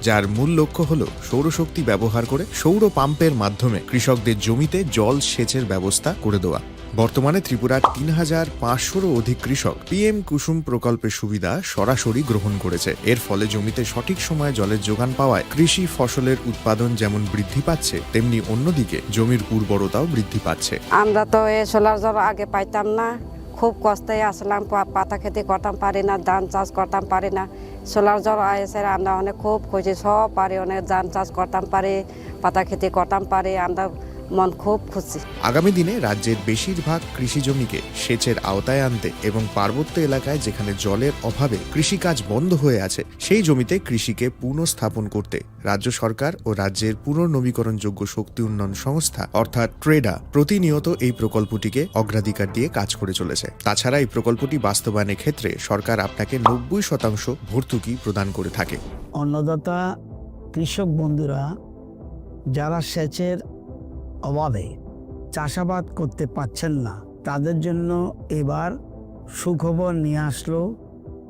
যার মূল লক্ষ্য হল সৌরশক্তি ব্যবহার করে সৌর পাম্পের মাধ্যমে কৃষকদের জমিতে জল সেচের ব্যবস্থা করে দেওয়া। বর্তমানে ত্রিপুরার তিন হাজার পাঁচশোরও অধিক কৃষক পিএম কুসুম প্রকল্পের সুবিধা সরাসরি গ্রহণ করেছে। এর ফলে জমিতে সঠিক সময়ে জলের যোগান পাওয়ায় কৃষি ফসলের উৎপাদন যেমন বৃদ্ধি পাচ্ছে, তেমনি অন্যদিকে জমির উর্বরতাও বৃদ্ধি পাচ্ছে। আমরা তো এই সোলার জল আগে পাইতাম না, খুব কষ্টে আসলাম, পা-, পাতা খেতি করতাম পারি না, ধান চাষ করতাম পারি না। সোলার জল আইসে আমরা অনেক খুব খুশি, সব পারি, অনেক ধান চাষ করতাম পারি, পাতা খেতি করতাম পারি, আমরা মন খুব খুশি। আগামী দিনে রাজ্যের বেশিরভাগ কৃষি জমিকে সেচের আওতায় আনতে এবং পার্বত্য এলাকায় যেখানে জলের অভাবে কৃষিকাজ বন্ধ হয়ে আছে, সেই জমিতে কৃষিকে পুনঃস্থাপন করতে রাজ্য সরকার ও রাজ্যের পুনর্নবীকরণযোগ্য শক্তি উন্নয়ন সংস্থা অর্থাৎ ট্রেডা প্রতিনিয়ত এই প্রকল্পটিকে অগ্রাধিকার দিয়ে কাজ করে চলেছে। তাছাড়া এই প্রকল্পটি বাস্তবায়নের ক্ষেত্রে সরকার আপনাকে নব্বই শতাংশ ভর্তুকি প্রদান করে থাকে। অন্নদাতা কৃষক বন্ধুরা যারা সেচের অভাবে চাষাবাদ করতে পারছেন না, তাদের জন্য এবার সুখবর নিয়ে আসলো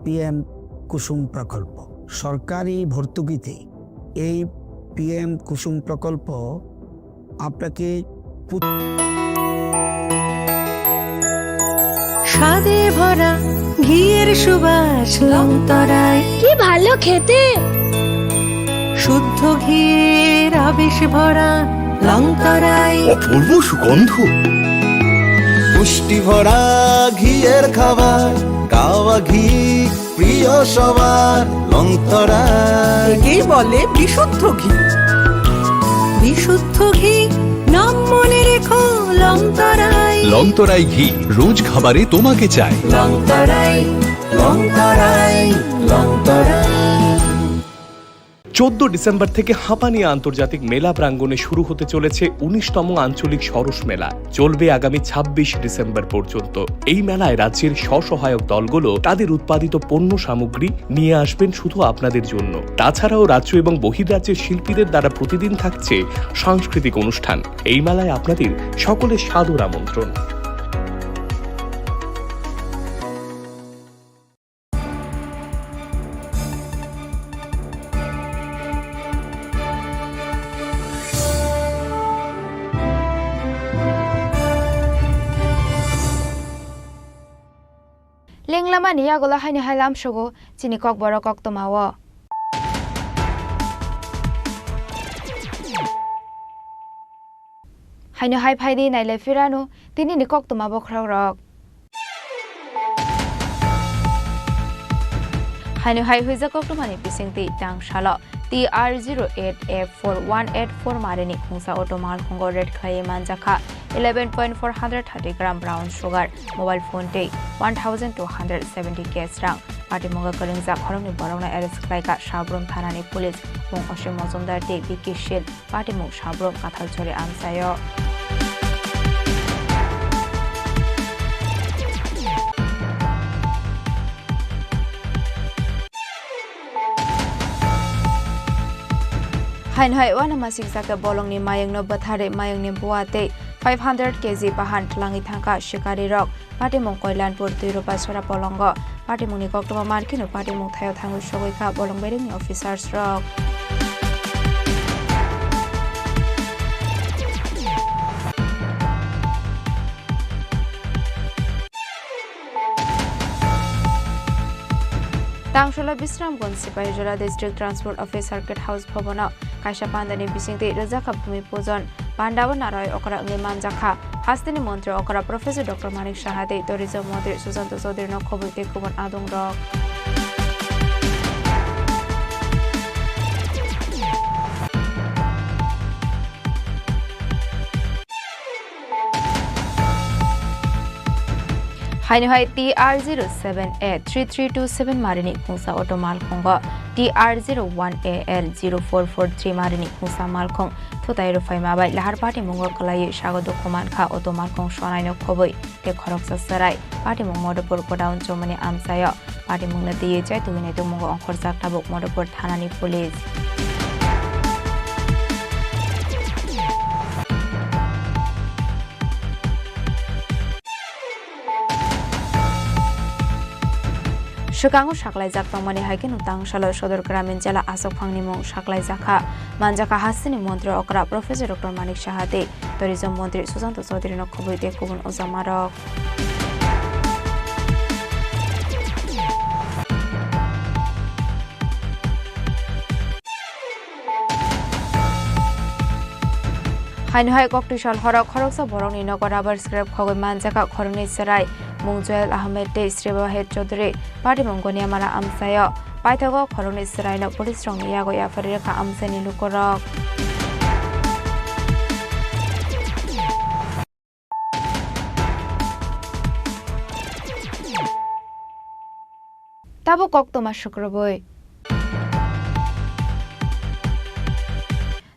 পিএম কুসুম প্রকল্প। সরকারি ভর্তুকিতে এই পিএম কুসুম প্রকল্প আপনাকে পুত- স্বাদে ভরা ঘিয়ের সুবাস লংতরাই। কি ভালো খেতে! শুদ্ধ ঘিয়ের আবেশ ভরা লংতরাই। অপূর্ব সুগন্ধ। পুষ্টি ভরা ঘিয়ের খাবার, কাওয়া ঘি প্রিয় সবার, লংতরাই। একেই বলে বিশুদ্ধ ঘি। বিশুদ্ধ ঘি, নাম মনে রেখো, লংতরাই। লংতরাই ঘি, রোজ খাবারে তোমাকে চাই। লংতরাই, লংতরাই, লংতরাই। চোদ্দ ডিসেম্বর থেকে হাঁপানিয়া আন্তর্জাতিক মেলা প্রাঙ্গণে শুরু হতে চলেছে উনিশতম আঞ্চলিক সরস মেলা। চলবে আগামী ছাব্বিশ ডিসেম্বর পর্যন্ত। এই মেলায় রাজ্যের স্বসহায়ক দলগুলো তাদের উৎপাদিত পণ্য সামগ্রী নিয়ে আসবেন শুধু আপনাদের জন্য। তাছাড়াও রাজ্য এবং বহির্রাজ্যের শিল্পীদের দ্বারা প্রতিদিন থাকছে সাংস্কৃতিক অনুষ্ঠান। এই মেলায় আপনাদের সকলের সাদর আমন্ত্রণ। Lenglamani yagulo haino hai lamsogo chini kokborok koktwmao. Haino hai phaidi nailai phirano tinini koktwma bokhorokrok. Haino hai huijak koktwmani bisingtwi tangsalo T R zero eight F four one eight four marini khungsa auto malkhungo raid khlaiwi manjakha eleven point four hundred thirty gram brown sugar, mobile phone tei one thousand two hundred seventy cash rang. Patimungo kwrwngjak khoroknwi borokno arrest khlaikha Sabrum thanani police, Mung Osim Mojumdar tei Vicky Shil. Patimung Sabrum Kathalchori amchaio. Haino hai uanamasingcha khe bolongni mayungno bwtharwi mayungni bua tei five hundred K G bahan twlangwi thangkha shikarirok. Patimung Koilanpur Twiroba Sora bolongo. Patimungni koktwma mankheno patimung thaio thangwi sogwi kha bolong beringni officers rok. Tangsolo Bisramganj Sipahijola District Transport Office Circuit House Bhabono kaisa pandani bisingtwi rwjakha Bhumi Pujon. Pandao narwai okra wngwi manjakha. Hasteni montri okra Professor Doctor Manik Saha tei Tourism montri Sushanta Chowdhury no khobwi tei kubun adongrok. Haino hai T R zero seven A three three two seven marini khungsa auto malkhungo T R zero one A L zero four four three marini khungsa malkhung thutai rwphaima bai lahar patimungo kwlaiwi sago dukhu mankha auto malkhung sonaino khobwi tei khoroksa chwrai. Patimung Madhupur godown chomani amchaio. Patimungno twiwi chaitugwi naitukmungo ongkhorjak tabuk Madhupur thanani police. Swkango saklaijak tongmani hai kheno tangsalo Sodor Gramin Jela Asokphangni mung saklaijakha. Manjakha hasteni montri okra Professor Doctor Manik Saha tei Tourism montri Sushanta Chowdhury no khobwi tei kubun ojamarok. Haino hai koktwi sal horo khoroksa borokni nogo rubber scrap khogwi manjakha khoroknwi chwrai, mung Joel Ahmed tei Sribahed Chaudhary, patimung Goniamara amchaio. Paithago khoroknwi chwraino police rokni yago yapharwi rwkha amchaini lukurok. Tabuk koktwma sukrubwi.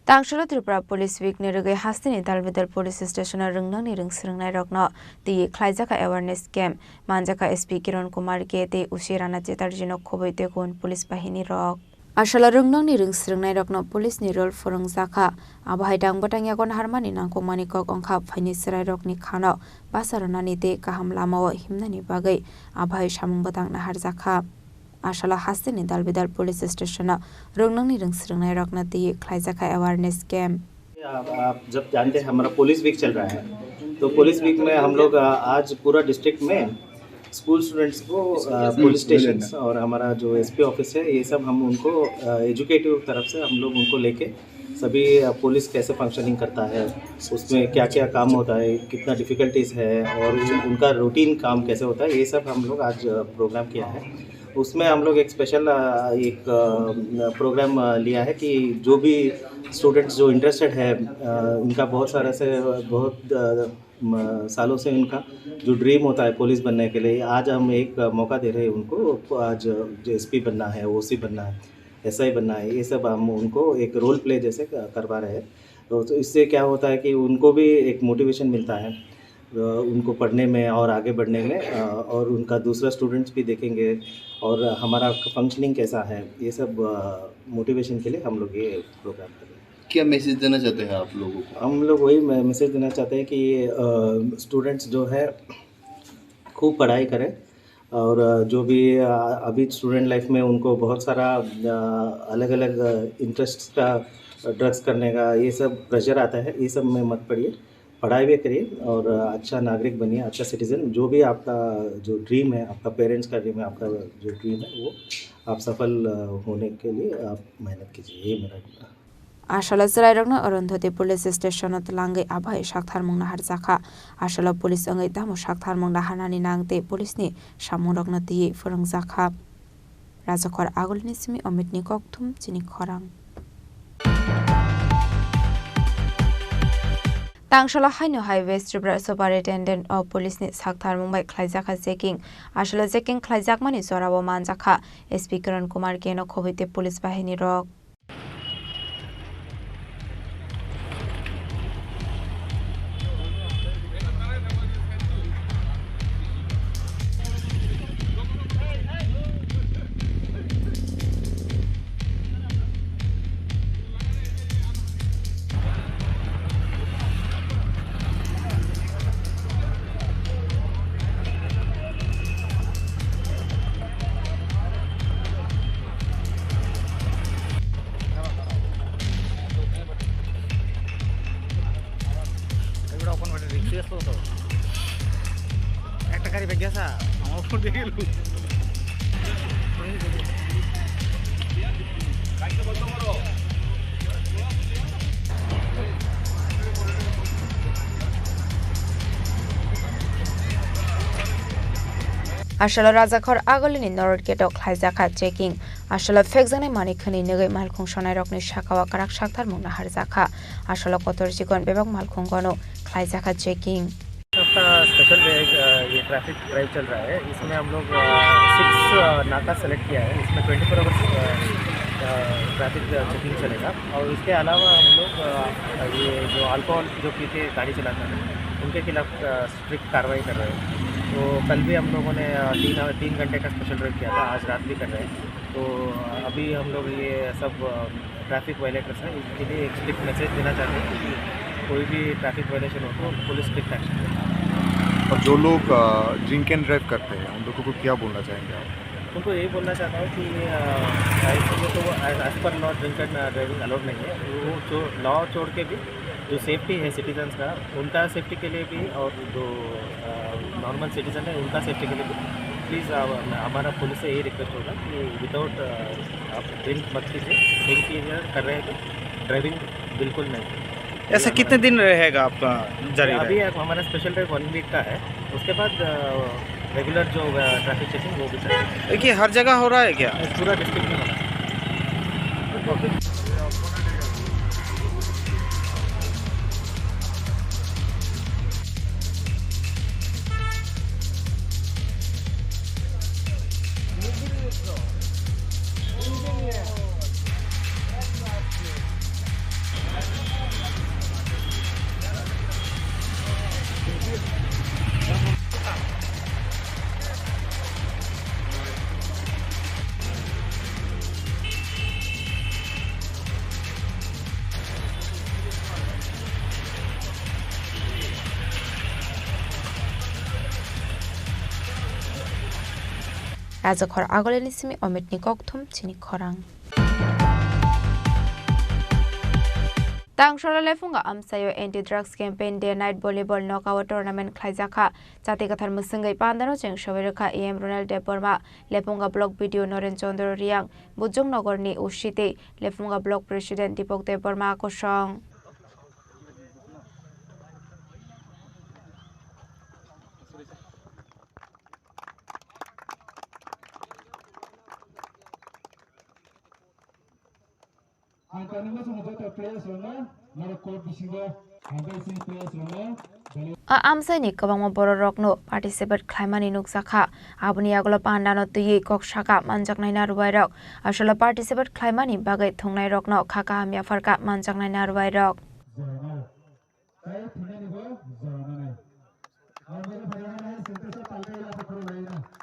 Tangsalo Tripura Police Week ni rwgwi hasteni Dalbidal Police Station o rwngnangni rwng swrwngnairokno twiwi khlaijakha awareness camp. Manjakha S P Kiran Kumar K tei O C Rana Chatterjee no khobwi tei kubun police bahini rok. Asalo rwngnangni rwng swrwngnairokno police ni role phwrwngjakha. Abo hai dang bwtang yago naharmani nangkukmani kok wngkha phaini chwrairokni khano basa rwnani tei kaham lamao himnani bagwi abo hai samung bwtang naharjakha. Asalo hasteni Dalbidal Police Station o rwngnangni rwng swrwngnairokno twiwi khlaijakha awareness camp. आप, आप जब जानते हैं हमारा police week चल रहा है, तो पुलिस वीक में हम लोग, आ, आज पूरा डिस्ट्रिक्ट में स्कूल स्टूडेंट्स को, आ, पुलिस स्टेशन और हमारा जो एसपी ऑफिस है, ये सब हम उनको, आ, एजुकेटिव तरफ से हम लोग उनको लेके सभी, आ, पुलिस कैसे फंक्शनिंग करता है, उसमें क्या-क्या काम होता है, कितना डिफिकल्टीज है और उनका रूटीन काम कैसे होता है, ये सब हम लोग आज, आ, प्रोग्राम किया है। उसमें हम लोग एक स्पेशल, अ, एक, अ, प्रोग्राम, अ, लिया है कि जो भी स्टूडेंट्स जो इंटरेस्टेड है, अ, उनका बहुत सारा से, बहुत, अ, म-, सालों से उनका जो ड्रीम होता है पुलिस बनने के लिए, आज हम एक, अ, मौका दे रहे हैं उनको, आज जो एसपी बनना है, ओसी बनना है, एसआई बनना है, ये सब हम उनको एक रोल प्ले जैसे क-, करवा रहे हैं। तो, तो इससे क्या होता है कि उनको भी एक मोटिवेशन मिलता है। अ, उनको पढ़ने में और आगे बढ़ने में, अ, और उनका दूसरा स्टूडेंट्स भी देखेंगे और हमारा फंक्शनिंग कैसा है, ये सब, अ, मोटिवेशन के लिए हम लोग ये प्रोग्राम कर रहे हैं। क्या मैसेज देना चाहते हैं आप लोगों को? हम लोग वही मै-, मैसेज देना चाहते हैं कि, अ, स्टूडेंट्स जो है, खूब पढ़ाई करें और, अ, जो भी, अ, अभी स्टूडेंट लाइफ में उनको बहुत सारा, अ, अलग-अलग, अ, इंटरेस्ट का, अ, ड्रग्स करने का, ये सब प्रेशर आता है, ये सब में मत पड़िए। पढ़ाई भी करिए और अच्छा नागरिक बनिए, अच्छा सिटीजन। जो भी आपका जो ड्रीम है, आपका पेरेंट्स का ड्रीम है, आपका जो ड्रीम है, वो आप सफल, अ, होने के लिए आप मेहनत कीजिए। यही मेरा Asalo chwrairokno Arundhati Police Station-o twlangwi abo hai saktharmung naharjakha. Asalo police wngwi tamo saktharmung naharnani nang tei police-ni samungrokno twiwi phwrwngjakha. Rajakhor Agulini simi Omitni kokthum chini khorang. Tangsala haino hai West Tripura Superintendent of Police ni saktharmung bai khlaijakha checking. Aswlo checking khlaijakmani jorao manjakha S P Kiran Kumar K no khobwi tei police bahini rok. এগুলো ওপেন করে রিক্স আসলো তো। একটা গাড়ি বেগে আসা, আমার ফোন দিয়ে গেল। Aswlo Rajakhor Agulini North Gate o khlaijakha checking. Aswlo phekjaknai manwi khwnwi nugwi malkhung sonairokni sakao kwrak saktharmung naharjakha. Aswlo kotor chikon bebak malkhungono khlaijakha checking. सबका स्पेशल डे, अ, ये ट्रैफिक ड्राइव चल रहा है। इसमें हम लोग, अ, सिक्स, अ, नाका सेलेक्ट किया है। इसमें ट्वेंटी फ़ोर आवर्स, अ, अ, ट्रैफिक, अ, चेकिंग चलेगा। और इसके अलावा हम लोग, अ, ये जो अल्कोहल जो पी के गाड़ी चलाता है, उनके खिलाफ, अ, स्ट्रिक्ट कार्रवाई कर रहे हैं। तो कल भी हम लोगों ने, अ, तीन आवर, तीन घंटे का स्पेशल ड्राइव किया था, आज रात भी कर रहे हैं। तो अभी हम लोग ये सब, अ, ट्रैफिक वायलेटर्स हैं, इनके लिए एक स्ट्रिक्ट मैसेज देना चाहते हैं कि कोई भी ट्रैफिक वायलेशन हो तो पुलिस स्ट्रिक्ट एक्शन लेगा। और जो लोग, अ, ड्रिंक एंड ड्राइव करते हैं, उन लोगों को क्या बोलना चाहेंगे आप? उनको यही बोलना चाहता हूँ कि, अ, ऐसे में तो, एज पर law drink and driving allowed नहीं है। वो जो लॉ छोड़ के भी जो सेफ्टी है सिटीजन्स का, उनका सेफ्टी के लिए भी और जो, अ, नॉर्मल सिटीजन है, उनका सेफ्टी के लिए भी प्लीज़, अ, हमारा पुलिस से यही रिक्वेस्ट होगा कि विदाउट, अ, आप ड्रिंक मत कीजिए। ड्रिंक कीजिए, कर रहे हैं तो ड्राइविंग बिल्कुल नहीं। ऐसा कितने दिन रहेगा आपका जारी अभी रहेगा? हमारा स्पेशल ड्राइव वन वीक का है, उसके बाद, अ, रेगुलर जो, अ, ट्रैफिक चेकिंग वो भी चलेगा। ये कि हर जगह हो रहा है क्या? पूरा डिस्ट्रिक्ट में हो रहा है। Rajakhor Agulini simi Omitni kokthum chini khorang. Tangsala Lephunga amchaio anti drugs campaign day night volleyball knockout tournament khlaijakha. Chati kwthar mwswngwi pandano cheng sobai rwkha E M Ronald Debbarma, Lephunga block B D O Noren Chandra Riang, Bujong Nogorni O C tei Lephunga block president Dipok Debbarma kosong. Ang kanwi muchungni joto players rokno, norok court bisingo hambai sini players rokno, dali. A amchaini kwbangma bororokno participate khlaimani nukjakha. Aboni yagulo pandano twiwi kok saka manjaknai narwuairok. Aswlo participate khlaimani bagwi thwngnairokno kha kaham yapharkha manjaknai narwuairok. Jorao.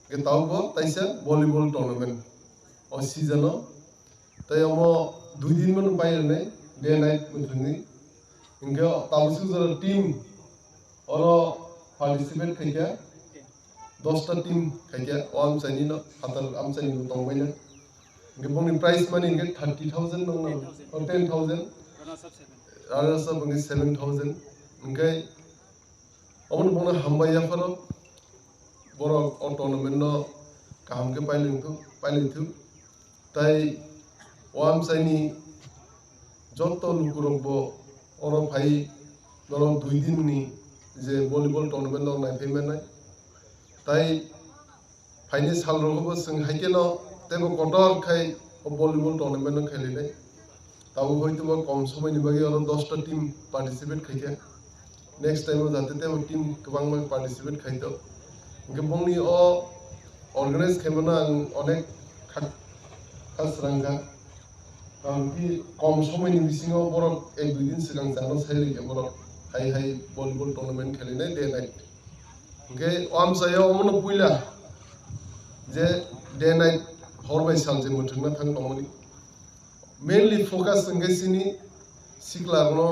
Hwnkhe tabukbo taisa volleyball tournament o season o, tei omo dui din mano pairwnai, day night wngthangwi. Hwnkhe tabuk swk jora team oro participate khaikha. Dosta team khaikhe o amchaini no phatar amchaini bo tongbaina. Hwnkhe bongni prize money hwnkhe thirty thousand nongna, o ten thousand. Runners up hwnkhe seven thousand. Hwnkhe omono bongno hambai yapharo borok o tournament no kaham khe pailingthuk, pailingthuk. Tai o amchaini joto lukurokbo oro phai norok dui dinni je volleyball tournament no naiphai mannai. Tai phaini salrogo bo chwng hai kheno Teibo kotor khai o volleyball tournament no khailainai. Tabuk hoito ba kom somoi ni bagwi oro dosta team participate khaikha. Next time o jate teibo team kwbangma participate khaito. Hwnkhe bongni o organize khaimano ang onek kha-, kha srangkha. Karon ki kom somoi ni bisingo borok ek dui din swkang chano sai rikha borok hai hai volleyball tournament khailainai day night. Hwnkhe o amchaio omono puila je day night hor bai sal je mwthangna thang tongmani. Mainly focus hwnkhe chini siklarokno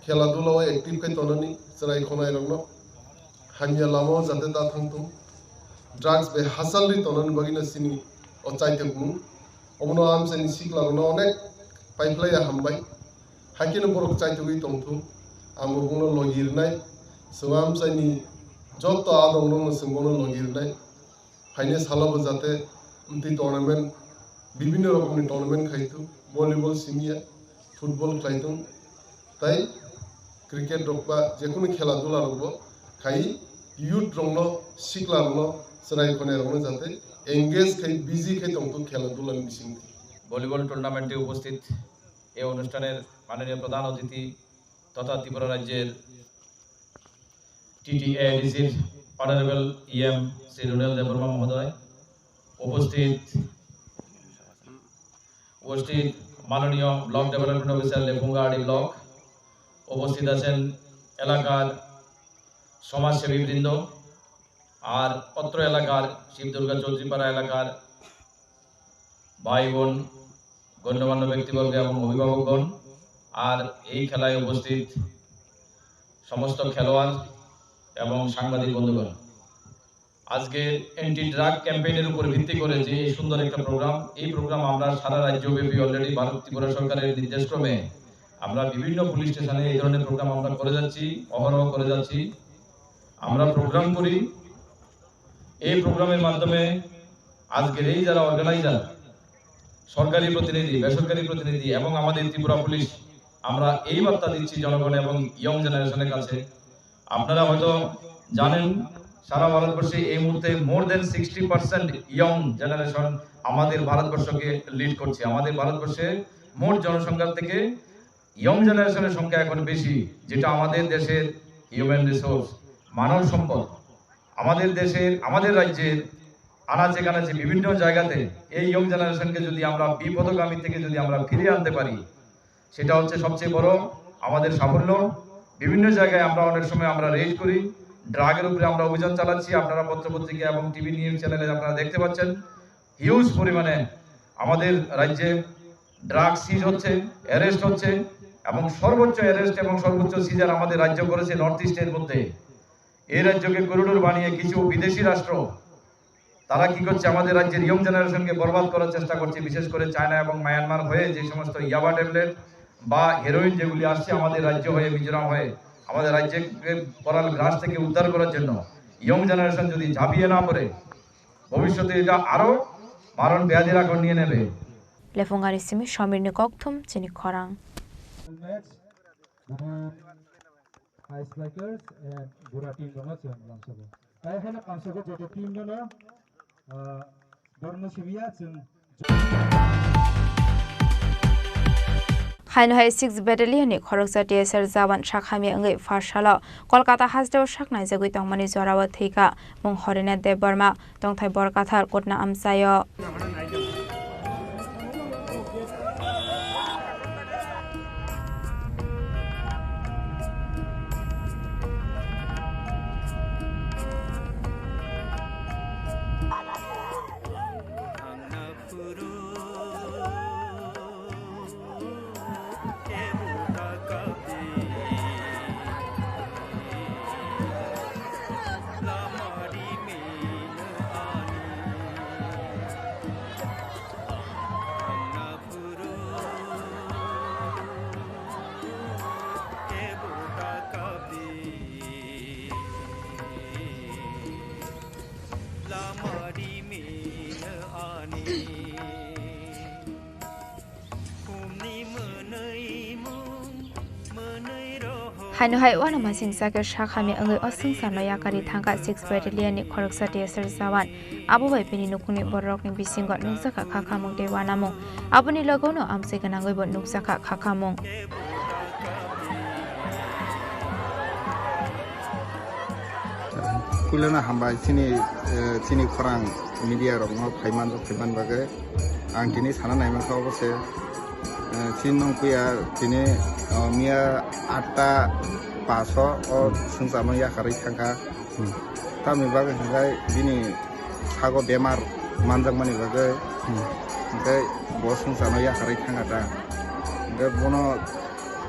khela dulao active khai tonani, chwrai khwnairokno hamya lamao jate da thangthung, drugs bai hachal ri tonani bagwino chini o chaitok mung. Omono amchaini siklarokno onek paiphlaiya hambai. Haikhe no borok chaitogwi tongthung, ang bo bono logi rwnai. Chwng amchaini joto adongrokno chwng bono logi rwnai. Phainai salo bo jate amtwi tournament, bibinno rokomni tournament khai thung, volleyball simiya, football khlai thung, tai cricket rok ba jekunu khela dula rok bo khai youth rokno, sikla rokno, chwrai khonai rokno jate engage khai, busy khai tong thung khela dula ni bisingtwi. Volleyball টুর্নামেন্টে উপস্থিত এই অনুষ্ঠানের মাননীয় প্রধান অতিথি তথা ত্রিপুরা রাজ্যের টিটিএডিসির অনারেবল ইএম শ্রী রুনেল দেববর্মা মহোদয়, উপস্থিত, উপস্থিত মাননীয় ব্লক ডেভেলপমেন্ট অফিসার লেফুঙ্গাহাটি ব্লক, উপস্থিত আছেন এলাকার সমাজসেবী বৃন্দ, আর অত্র এলাকার শিবদুর্গা চৌধুরীপাড়া এলাকার ভাই বোন, গণ্যমান্য ব্যক্তিবর্গ এবং অভিভাবকগণ, আর এই খেলায় উপস্থিত সমস্ত খেলোয়াড় এবং সাংবাদিক বন্ধুগণ, আজকে অ্যান্টি ড্রাগ ক্যাম্পেইনের উপর ভিত্তি করে যে এই সুন্দর একটা প্রোগ্রাম, এই প্রোগ্রাম আমরা সারা রাজ্যব্যাপী অলরেডি ভারত ত্রিপুরা সরকারের নির্দেশক্রমে আমরা বিভিন্ন পুলিশ স্টেশনে এই ধরনের প্রোগ্রাম আমরা করে যাচ্ছি, অহরহ করে যাচ্ছি। আমরা প্রোগ্রাম করি, এই প্রোগ্রামের মাধ্যমে আজকের এই যারা অর্গানাইজার, সরকারি প্রতিনিধি, বেসরকারি প্রতিনিধি এবং আমাদের ত্রিপুরা পুলিশ, আমরা এই বার্তা দিচ্ছি জনগণ এবং ইয়ং জেনারেশনের কাছে। আপনারা হয়তো জানেন, সারা ভারতবর্ষে এই মুহূর্তে মোর দেন সিক্সটি পার্সেন্ট ইয়ং জেনারেশন আমাদের ভারতবর্ষকে লিড করছে। আমাদের ভারতবর্ষে মোট জনসংখ্যার থেকে ইয়ং জেনারেশনের সংখ্যা এখন বেশি, যেটা আমাদের দেশের হিউম্যান রিসোর্স, মানব সম্পদ। আমাদের দেশের, আমাদের রাজ্যের আনাচে কানাচে বিভিন্ন জায়গাতে এই ইয়ং জেনারেশনকে যদি আমরা বিপথগামী থেকে যদি আমরা ফিরিয়ে আনতে পারি, সেটা হচ্ছে সবচেয়ে বড় আমাদের সাফল্য। বিভিন্ন জায়গায় আমরা অনেক সময় আমরা রেড করি, ড্রাগের উপরে আমরা অভিযান চালাচ্ছি। আপনারা পত্রপত্রিকা এবং টিভি নিউজ চ্যানেলে আপনারা দেখতে পাচ্ছেন, হিউজ পরিমাণে আমাদের রাজ্যে ড্রাগ সিজ হচ্ছে, অ্যারেস্ট হচ্ছে, এবং সর্বোচ্চ অ্যারেস্ট এবং সর্বোচ্চ সিজার আমাদের রাজ্য করেছে নর্থ ইস্টের মধ্যে। এই রাজ্যকে করিডোর বানিয়ে কিছু বিদেশি রাষ্ট্র তারা কি করছে, আমাদের রাজ্যের ইয়ং জেনারেশনকে বরবাদ করার চেষ্টা করছে, বিশেষ করে চায়না এবং মায়ানমার হয়ে যে সমস্ত ইয়াবা ট্যাবলেট বা হেরোইন যেগুলি আসছে আমাদের রাজ্য হয়ে, মিজোরাম হয়ে, আমাদের রাজ্যকে করাল গ্রাস থেকে উদ্ধার করার জন্য ইয়ং জেনারেশন যদি ঝাঁপিয়ে না পড়ে, ভবিষ্যতে এটা আরো মারণ ব্যাধির আকার নিয়ে নেবে। Lefungani simi Somirni kokthum chini khorang. Match, Buru High Spikers and Bura team rokno chwng lamsogo. Tai haino lamsogo joto team no no, ah, borokno simi ya chwng. Haino hai six Battalion ni khoroksa T S R jawan sak hamya wngwi first salo Kolkata hasteo sak naijagwi tongmani jorao thwikha mung Horinath Debbarma, tongthai Borkathar Kutna amchaio. Haino hai uanamasingcha khe sak hamya wngwi o swngcharno yakarwi thangkha six Battalion ni khoroksa T S R jawan. Abo bai bini nukhungni bororokni bisingo nukjakha khakhamung tei uanamung. Aboni logono amchoi gwnangwibo nukjakha khakhamung. Puilano hambai chini, eh, chini khorang media rokno phaimanjak phaiman bagwi. Ang tini sana naimankha obo se, eh, chini nongpuya tini, oh, miya atta paso o swngcharno yakarwi thangkha. Hmm. Tamni bagwi hwnkhe bini sago bemar manjakmani bagwi Hmm. hwnkhe bo swngcharno yakarwi thangkha ta. Hwnkhe bono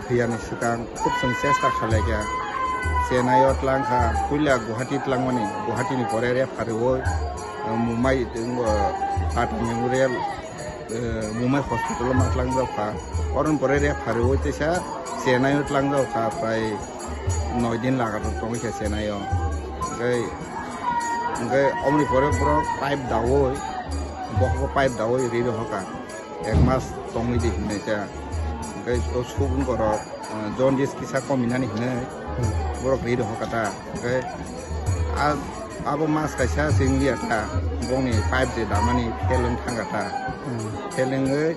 thwiyani swkang khub chwng chesta khlaikha. Chennai o tlangkha, puila Guwahati tlangmani, Guwahati ni pore refer rwui, eh, Mumbai, eh, Tata Memorial, eh, Mumbai Hospital o ma tlangjak kha. Oroni pore refer rwui teisa Chennai o tlangjak kha, prai noi din lagatar tongwi kha Chennai o. Hwnkhe, hwnkhe omoni pore borok pipe daui, bohogo pipe daui ri rohorkha. Ek mas tongwi di hinwi kha. Hwnkhe o subung borok, ah, jaundice kisa kominani hinwi Hmm. borok ri rohorkha ta. Hwnkhe a, abo mas kaisa se wngya ta, bongni pipe je damani fail wng thangkha ta. Hmm. Fail wngwi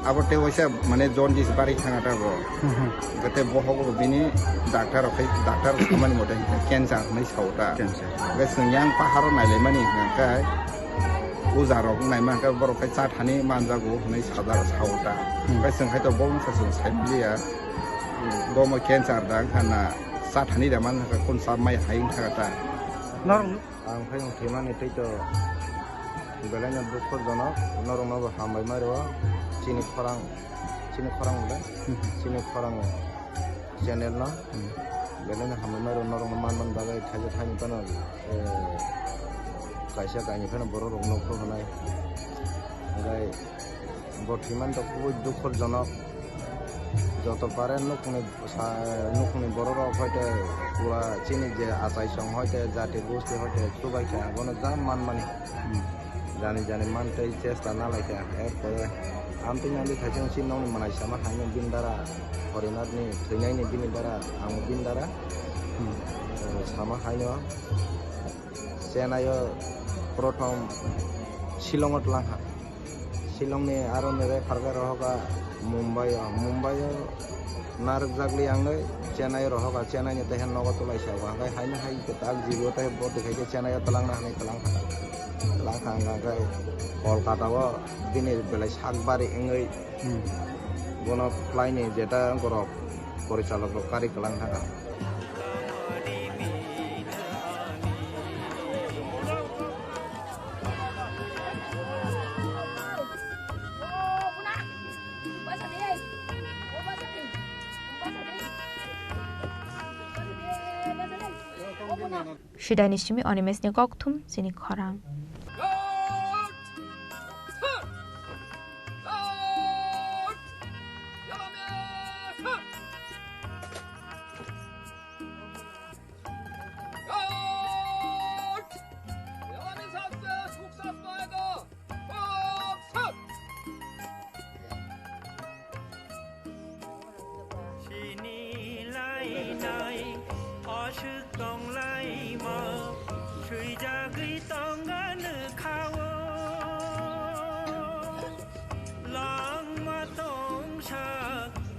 abo tei waisa mane jaundice barwi thangkha ta bo. Hmm, hmm. Hwnkhe tei bohogo bini doctor rok khai, doctor samani mote cancer hinwi sao ta. Cancer. Hwnkhe chwng yang paharo nailaimani hwnkhe uja rok naima hwnkhe borok khai cha thani manjago hinwi sajak sao ta. Hmm. Hwnkhe chwng khai to bo wngkha chwng sai manliya. Bo mo cancer da wngkha na cha thani da man hwnkhe kun cha mai hai wngkha ta. Norok ang khai wng thwimani tei to belai no dukho jonok, norok no bo hambai ma rwo chini khorang, chini khorang da, Hmm. chini khorang channel no. Hmm. Belai no hambai ma rwo norok no man man bagwi thaisa thaini phano, eh, kaisa kainwi phano borok rok no kho hwnai. Hwnkhe bo thwimani to khubui dukho jonok. Joto pare nukhungni sa-, nukhungni borok rok hoite pura chini je achai song hoite jati gosti hoite chubaikha abono jang manmani. Hmm. Jani jani mantei chesta nalaikha. Erpore amtwi nangdi thaising si nokni mwnai sama haino bini dara Horinathni thwinaini bini dara ang bini dara. Hmm. Eh, sama haino Chennai o prothom Shillong o twlangkha. Shillong ni aro ni refer khe rohorkha Mumbai o. Mumbai o narwkjakli ang nai Chennai o rohorkha. Chennai ni tei nogo twlaisa o. Hwnkhe haino hai kwtal jibo tei bo twi khai khe Chennai o twlangna hinwi twlangkha. Twlangkha hwnkhe Kolkata o bini belai sak bari wngwi Hmm. bono khlaini jeta borok porichalok rok kari kwlang thangkha. Sidai ni simi Animesh ni kokthum chini khorang. Sini lainai aswk tonglaima swijagwi tongani khao. Langma tongsa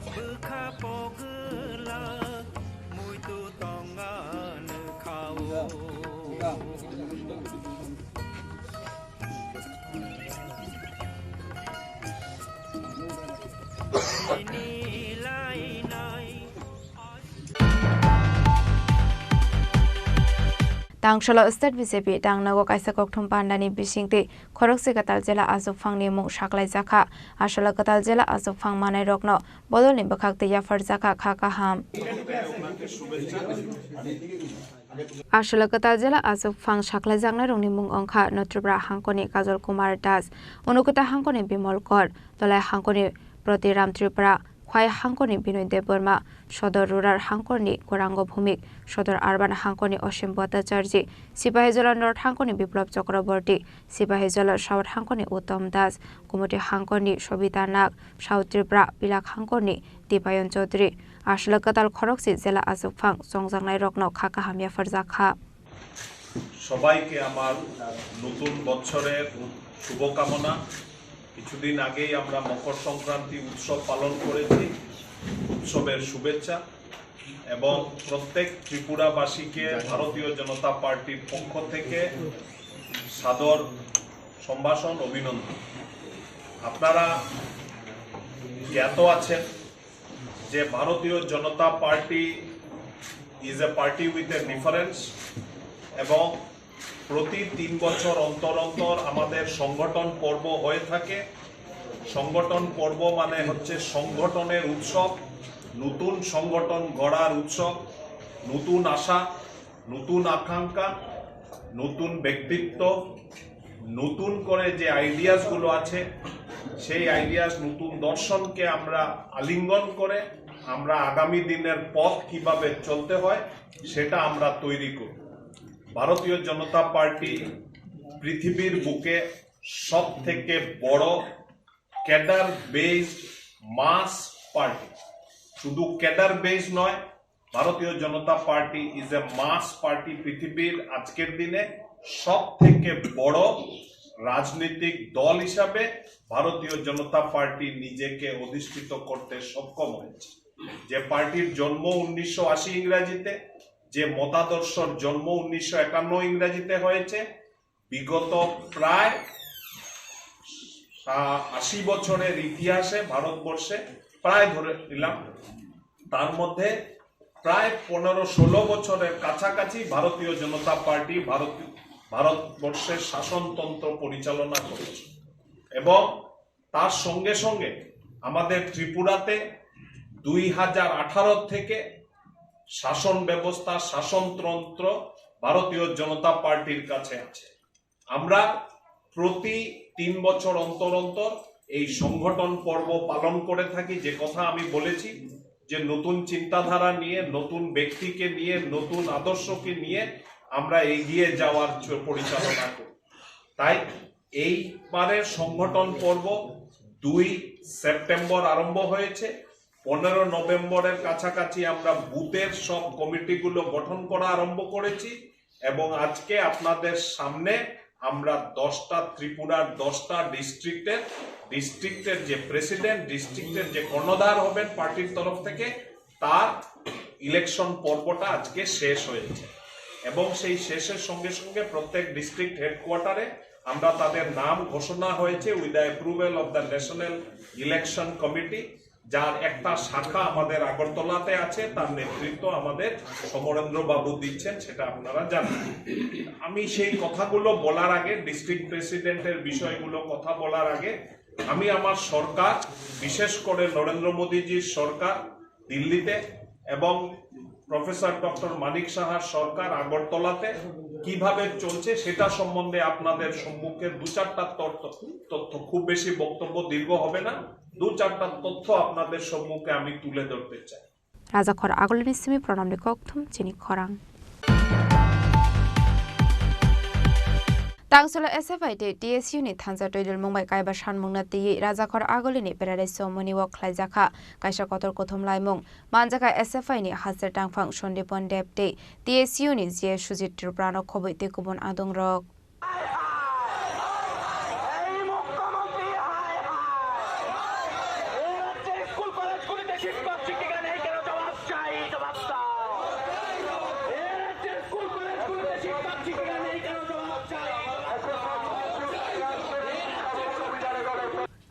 bwkha pogwlak muitu tongani khao. Tangsalo State B J P tangnago kaisa kokthum pandani bisingtwi khorokse kwtal jela achukphangni mung saklaijakha. Asalo kwtal jela achukphang manairokno bodolni bwkhak twi yapharjakha kha kaham. Aswlwk kwtal jela achukphang saklaijaknairokni mung wngkha Notripura hangkoni Kajol Kumar Das, Unokota hangkoni Bimol Kor, Dolai hangkoni Protiram Tripura, Phai hangkorni Binoy Debbarma, Sodor Rural hangkorni Gorango Bhumik, Sodor Urban hangkorni Osim Bhattacharjee, Sipahijola North hangkorni Biplab Chakraborty, Sipahijola South hangkorni Uttam Das, Gumoti hangkorni Sobita Nag, South Tripura Pilak hangkorni Dipayon Chaudhary, aswk kwtal khorokse jela achukphang chongjaknairokno kha kaham yapharjak kha. সবাইকে আমার নতুন বছরের শুভকামনা। কিছুদিন আগেই আমরা মকর সংক্রান্তি উৎসব পালন করেছি। উৎসবের শুভেচ্ছা এবং প্রত্যেক ত্রিপুরাবাসীকে ভারতীয় জনতা পার্টির পক্ষ থেকে সাদর সম্ভাষণ, অভিনন্দন। আপনারা জ্ঞাত আছেন যে ভারতীয় জনতা party is a party with a difference এবং প্রতি তিন বছর অন্তর অন্তর আমাদের সংগঠন পর্ব হয়ে থাকে। সংগঠন পর্ব মানে হচ্ছে সংগঠনের উৎসব, নতুন সংগঠন গড়ার উৎসব, নতুন আশা, নতুন আকাঙ্ক্ষা, নতুন ব্যক্তিত্ব, নতুন করে যে আইডিয়াসগুলো আছে, সেই আইডিয়াস, নতুন দর্শনকে আমরা আলিঙ্গন করে আমরা আগামী দিনের পথ কিভাবে চলতে হয়, সেটা আমরা তৈরি করব। ভারতীয় জনতা পার্টি পৃথিবীর বুকে সব থেকে বড় ক্যাডার বেসড মাস পার্টি। শুধু ক্যাডার বেস নয়, ভারতীয় জনতা পার্টি ইজ এ মাস পার্টি। পৃথিবীর আজকের দিনে সব থেকে বড় রাজনৈতিক দল হিসাবে ভারতীয় জনতা পার্টি নিজেকে অধিষ্ঠিত করতে সক্ষম হয়েছে। যে পার্টির জন্ম উনিশশো আশি ইংরাজিতে, যে মতাদর্শর জন্ম উনিশশো একান্ন ইংরাজিতে হয়েছে, বিগত প্রায়, আহ, আশি বছরের ইতিহাসে ভারতবর্ষে প্রায় ধরে নিলাম, তার মধ্যে প্রায় পনেরো ষোলো বছরের কাছাকাছি ভারতীয় জনতা পার্টি ভারত, ভারতবর্ষের শাসনতন্ত্র পরিচালনা করেছে এবং তার সঙ্গে সঙ্গে আমাদের ত্রিপুরাতে দুই হাজার আঠারো থেকে শাসন ব্যবস্থা, শাসনতন্ত্র ভারতীয় জনতা পার্টির কাছে আছে। আমরা প্রতি তিন বছর অন্তর অন্তর এই সংগঠন পর্ব পালন করে থাকি। যে কথা আমি বলেছি যে নতুন চিন্তাধারা নিয়ে, নতুন ব্যক্তিকে নিয়ে, নতুন আদর্শকে নিয়ে আমরা এগিয়ে যাওয়ার চ-, পরিচালনা করি। তাই এইবারের সংগঠন পর্ব দুই সেপ্টেম্বর আরম্ভ হয়েছে। পনেরো নভেম্বরের কাছাকাছি আমরা বুথের সব কমিটিগুলো গঠন করা আরম্ভ করেছি এবং আজকে আপনাদের সামনে আমরা দশটা, ত্রিপুরার দশটা ডিস্ট্রিক্টের, ডিস্ট্রিক্টের যে প্রেসিডেন্ট, ডিস্ট্রিক্টের যে কর্ণধার হবেন পার্টির তরফ থেকে, তার ইলেকশন পর্বটা আজকে শেষ হয়েছে এবং সেই শেষের সঙ্গে সঙ্গে প্রত্যেক ডিস্ট্রিক্ট হেডকোয়ার্টারে আমরা তাদের নাম ঘোষণা হয়েছে with the approval of the National Election Committee, যার একটা শাখা আমাদের আগরতলাতে আছে, তার নেতৃত্ব আমাদের সমরেন্দ্র বাবু দিচ্ছেন, সেটা আপনারা জানেন। আমি সেই কথাগুলো বলার আগে, ডিস্ট্রিক্ট প্রেসিডেন্টের বিষয়গুলো কথা বলার আগে, আমি আমার সরকার, বিশেষ করে নরেন্দ্র মোদীজির সরকার দিল্লিতে এবং প্রফেসর ডক্টর মানিক সাহার সরকার আগরতলাতে কিভাবে চলছে, সেটা সম্বন্ধে আপনাদের সম্মুখে দু চারটা তথ্য, তথ্য, খুব বেশি বক্তব্য দীর্ঘ হবে না, দু চারটা তথ্য আপনাদের সম্মুখে আমি তুলে ধরতে চাই। Rajakhor Agulini simi pranamni kokthum chini khorang. Tangsulo S F I tei T S U ni thansa twi dulmung bai kaiba sanmungno twiwi Rajakhor Agulini Paradise Chowmuni o khlaijakha kaisa kotor kuthum laimung. Manjakha S F I ni Hajar Tangphang Sandipon Deb tei T S U ni J Sujit Tripura no khobwi tei kubun adungrok.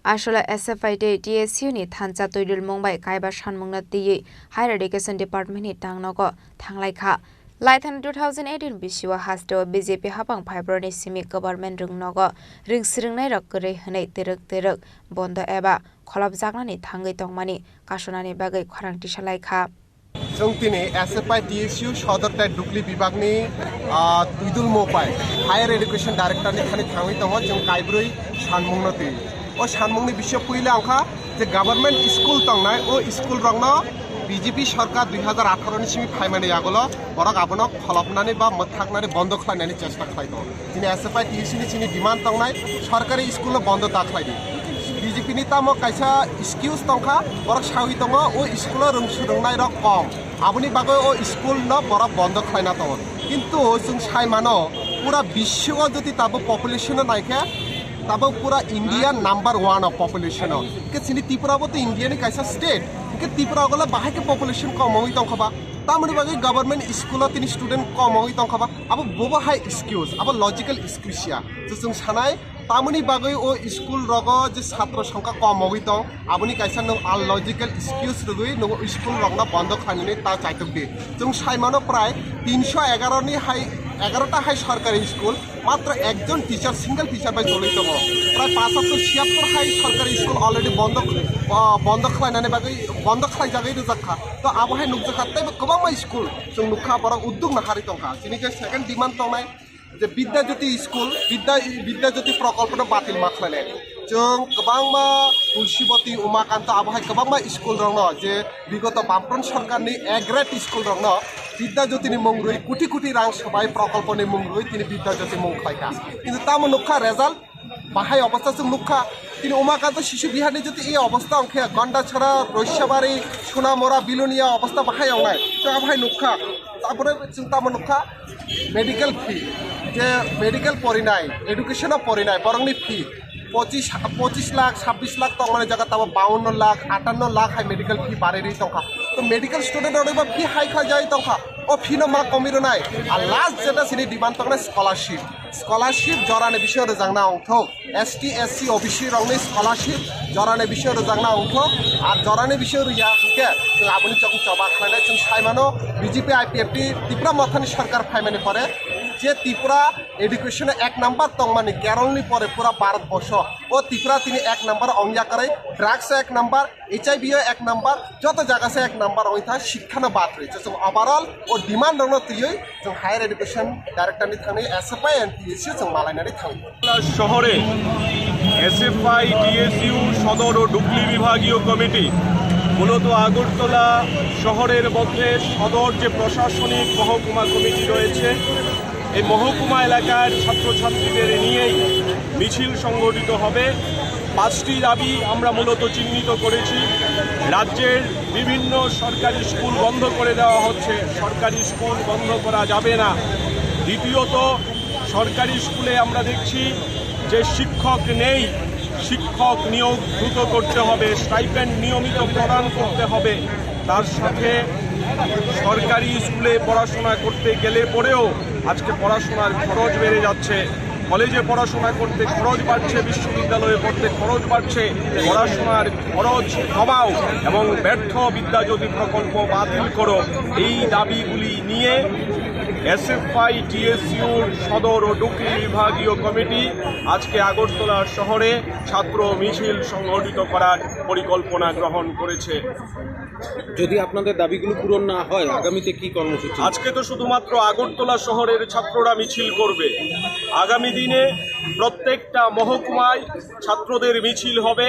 Aswla S F I tei T S U ni thansa twi dulmung bai kaiba sanmungno twiwi Higher Education Department ni tangnogo thanglaikha. Laithani two thousand eighteen bisio hasteo B J P hapang phaibroni simi government rwngnogo ring swrwngnairok kwrwi hwnwi twrwk twrwk bondo eba kholopjaknani thangwi tongmani kasonani bagwi khorang tisalaikha. Chwng tini S F I T S U Sodor tei Dukli bibakni, ah, twidulmo bai Higher Education Director ni thani thangwi tongo, chwng kaibrwi sanmungno twi. O sanmungni bisio puila wngkha je government school tongnai, o school rokno B J P sorkar dui hajar atharo ni simi phaimani yagulo borok abono kholopnani ba mwthaknani bondo khlainani chesta khlai tongo. Chini S F I T U C ni chini demand tongnai, sorkari school no bondo ta khlai di. B J P ni tamo kaisa excuse tongkha, borok sawi tongo o school o rwng swrwngnai rok kom, aboni bagwi o school no borok bondo khlaina tongo. Kintu chwng sai mano, pura biswo jodi tabo population no naikhe, tabo pura India number one o population o. Hingke chini Tripura bo to India ni kaisa state. Hingke Tripura o le bahai khe population kom wngwi tongkha ba. Tamoni bagwi government school o tini student kom wngwi tongkha ba. Abo bobo hai excuse, abo logical excuse ya. Je chwng sanai, tamoni bagwi o school rogo je satro songkha kom wngwi tong, aboni kaisa nwng unlogical excuse rwgwi nwng o school rokno bondo khlainani ta chaitok di. Chwng sai mano prai tinsho egaro ni hai, egaro ta hai sorkari school, matro ekjon teacher, single teacher bai choli tongo. Prai paanch hajar siyattor hai sorkari school already bondo, ah, bondo khlainani bagwi, bondo khlaijagwi rwjak kha. To abo hai nukjak kha, teibo kwbangma school chwng nukha borok udduk nahari tongkha. Chini je second demand tongnai je Bidya Jyoti school, Bidya, Bidya Jyoti prokolpo no batil ma khlainai. Chwng kwbangma Tulsibati, Umakanto abo hai kwbangma school rokno je bigoto Bamfront sorkarni A grade school rokno Bidya Jyotini mung rwi, kuti kuti rang swbai prokolponi mung rwi tini Bidya Jyoti mung khlaikha. Kintu tamo nukha result, bahai obostha chwng nukha. Tini Umakanto Shishu Biharni jodi ei obostha wngkhe, Gondachara, Roisabari, Sonamura, Bilonia obostha bahai wngnai. Chwng bahai nukha. Tapore chwng tamo nukha medical fee, je medical porinai, education o porinai, borokni fee. Pochis, pochis lakh, sabbish lakh tongmani jaga tamo bawanno lakh, atanno lakh hai medical fee barwi rwi tongkha. To medical student rokni bo fee hai kha jai tongkha. O fee no ma komi rwnai. A last jeta sini demand tongnai scholarship. Scholarship jorani bising rwjakna ongthok. S T, S C, O B C rokni scholarship jorani bising rwjakna ongthok. Ar jorani bising rwya hwnkhe chwng aboni chokong choba khlainai. Chwng sai mano B J P I P F T Tipra Mothani sorkar phaimani pore je Tripura education ek number tongmani Keralni pore pura Bharat borsho. O Tripura tini ek number ongya kwrwi, drugs ek number, H I V o ek number, joto jaga se ek number ongwi tha, shikkha no bad rwi. Chwng overall o demand rokno twiwi chwng higher education director ni thangwi S F I and T S U chwng malainani thangwi. শহরে SFI TSU সদর ও ডুকলি বিভাগীয় কমিটি মূলত আগরতলা শহরের মধ্যে সদর যে প্রশাসনিক মহকুমা কমিটি রয়েছে, এই মহকুমা এলাকার ছাত্রছাত্রীদের নিয়েই মিছিল সংগঠিত হবে। পাঁচটি দাবি আমরা মূলত চিহ্নিত করেছি। রাজ্যের বিভিন্ন সরকারি স্কুল বন্ধ করে দেওয়া হচ্ছে, সরকারি স্কুল বন্ধ করা যাবে না। দ্বিতীয়ত, সরকারি স্কুলে আমরা দেখছি যে শিক্ষক নেই, শিক্ষক নিয়োগ দ্রুত করতে হবে, স্টাইপেন্ড নিয়মিত প্রদান করতে হবে। তার সাথে সরকারি স্কুলে পড়াশোনা করতে গেলে পরেও আজকে পড়াশোনার খরচ বেড়ে যাচ্ছে, কলেজে পড়াশোনা করতে খরচ বাড়ছে, বিশ্ববিদ্যালয়ে পড়তে খরচ বাড়ছে। পড়াশোনার খরচ কমাও এবং ব্যর্থ বিদ্যাজ্যোতি প্রকল্প বাতিল করো, এই দাবিগুলি নিয়ে এসএফআই টিএসইউর সদর ও ডুকলি বিভাগীয় কমিটি আজকে আগরতলা শহরে ছাত্র মিছিল সংগঠিত করার পরিকল্পনা গ্রহণ করেছে। যদি আপনাদের দাবিগুলো পূরণ না হয়, আগামীতে কি কর্মসূচি? আজকে তো শুধুমাত্র আগরতলা শহরের ছাত্ররা মিছিল করবে। আগামী দিনে প্রত্যেকটা মহকুমায় ছাত্রদের মিছিল হবে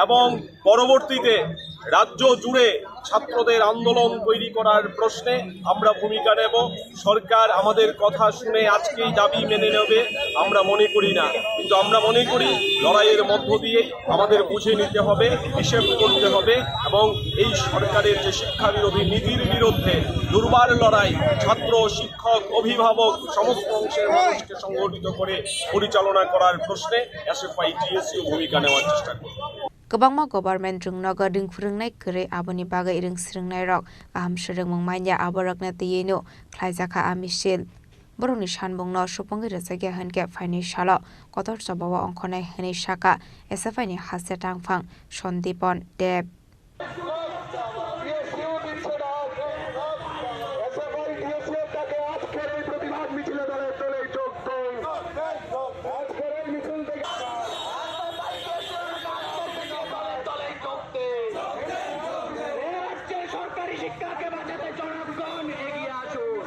এবং পরবর্তীতে রাজ্য জুড়ে ছাত্রদের আন্দোলন তৈরি করার প্রশ্নে আমরা ভূমিকা নেব। সরকার আমাদের কথা শুনে আজকেই দাবি মেনে নেবে, আমরা মনে করি না, কিন্তু আমরা মনে করি লড়াইয়ের মধ্য দিয়েই আমাদের বুঝে নিতে হবে, হিসেব করতে হবে এবং এই সরকারের যে শিক্ষা বিরোধী নীতির বিরুদ্ধে দুর্বার লড়াই ছাত্র, শিক্ষক, অভিভাবক, সমস্ত অংশের মানুষকে সংগঠিত করে পরিচালনা করার প্রশ্নে এসএফআই টিএসইউ ভূমিকা নেওয়ার চেষ্টা করবে। Kwbangma government rwngnogo ring phwrwngnai kwrwi, aboni bagwi ring swrwngnairok kaham swrwngmung manya, aborokno twiwi'-no khlaijakha a misil. Borokni sanmungno supungwi rwjakya hwnkhe phainai salo kotor chobao ongkhornai hwnwi sakha SFI ni haste tangphang Sandipon Deb. এ রাজ্যের সরকারি শিক্ষাকে বাঁচাতে জনগণ এগিয়ে আসুন।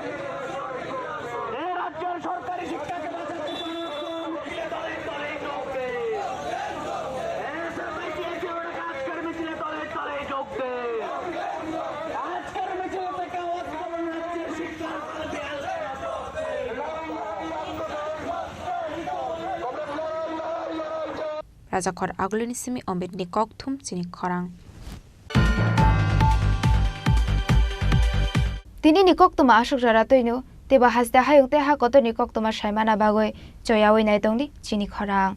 এ রাজ্যের সরকারি শিক্ষাকে বাঁচাতে জনগণ দলে দলে যোগ দিন। এ Bajakhor agulini simi Omrit ni kokthum chini khorang. Tini ni koktwma aswk jora twino, teibo haste hayung tei ha kotor ni koktwma saimana bagwi choyawi nai tongdi chini khorang.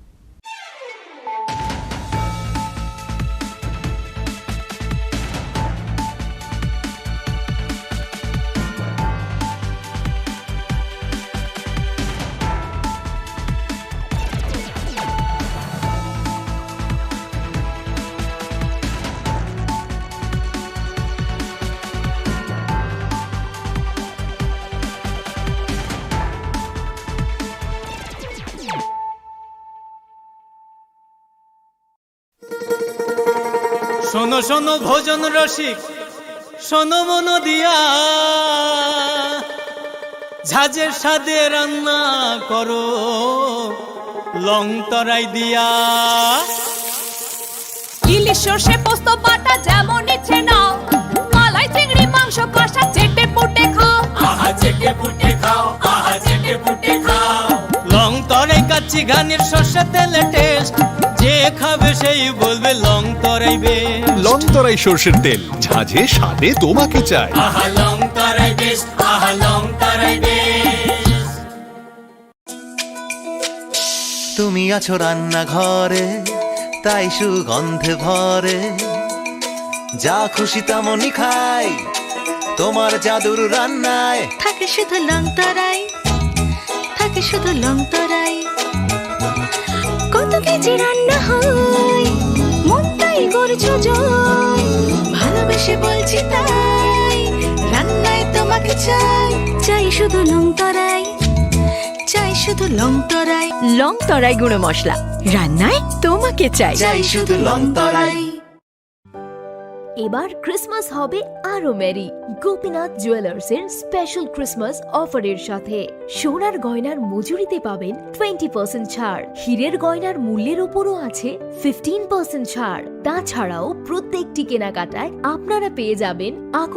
শোনো শোনো ভোজন রসিক, শোনো মন দিয়া, ঝাঁঝের স্বাদে রান্না করো লং তরাই দিয়া। ইলিশ সর্ষে পোস্ত বাটা যেমন ইচ্ছে নাও, মালাই চিংড়ি মাংস কষা চেটে পুটে খাও। আহা চেটে পুটে খাও, আহা চেটে পুটে খাও। লং তরাই কাচ্চি ঘানির সর্ষে তেলে টেস্ট, যে খাবে সেই বলবে লং তরাই বেশ। লং তরাই সর্ষের তেল, ঝাঁঝে স্বাদে তোমাকে চাই। আহা লং তরাই বেশ, আহা লং তরাই বেশ। তুমি আছো রান্নাঘরে, তাই সুগন্ধে ভরে। যা খুশি তেমনই খাই, তোমার জাদুর রান্নায়। থাকে শুধু লং তরাই, থাকে শুধু লং তরাই। কত কেজি রান্না হয়, মনটাই করছো জয়। ভালোবেসে বলছি তাই, রান্নায় তোমাকে চাই। চাই শুধু লং তরাই, চাই শুধু লং তরাই। লং তরাই গুঁড়ো মশলা, রান্নায় তোমাকে চাই। চাই শুধু লং তরাই। এবার ক্রিসমাস হবে আরো মেরি গোপীনাথ জুয়েলার্স এর স্পেশাল ক্রিসমাস অফারের সাথে। সোনার গয়নার মজুরিতে পাবেন টোয়েন্টি পার্সেন্ট ছাড়, হীরের গয়নার মূল্যের ওপরও আছে ফিফটিন পার্সেন্ট ছাড়। তাছাড়াও প্রত্যেকটি কেনাকাটায় আপনারা পেয়ে যাবেন আকর্ষণীয়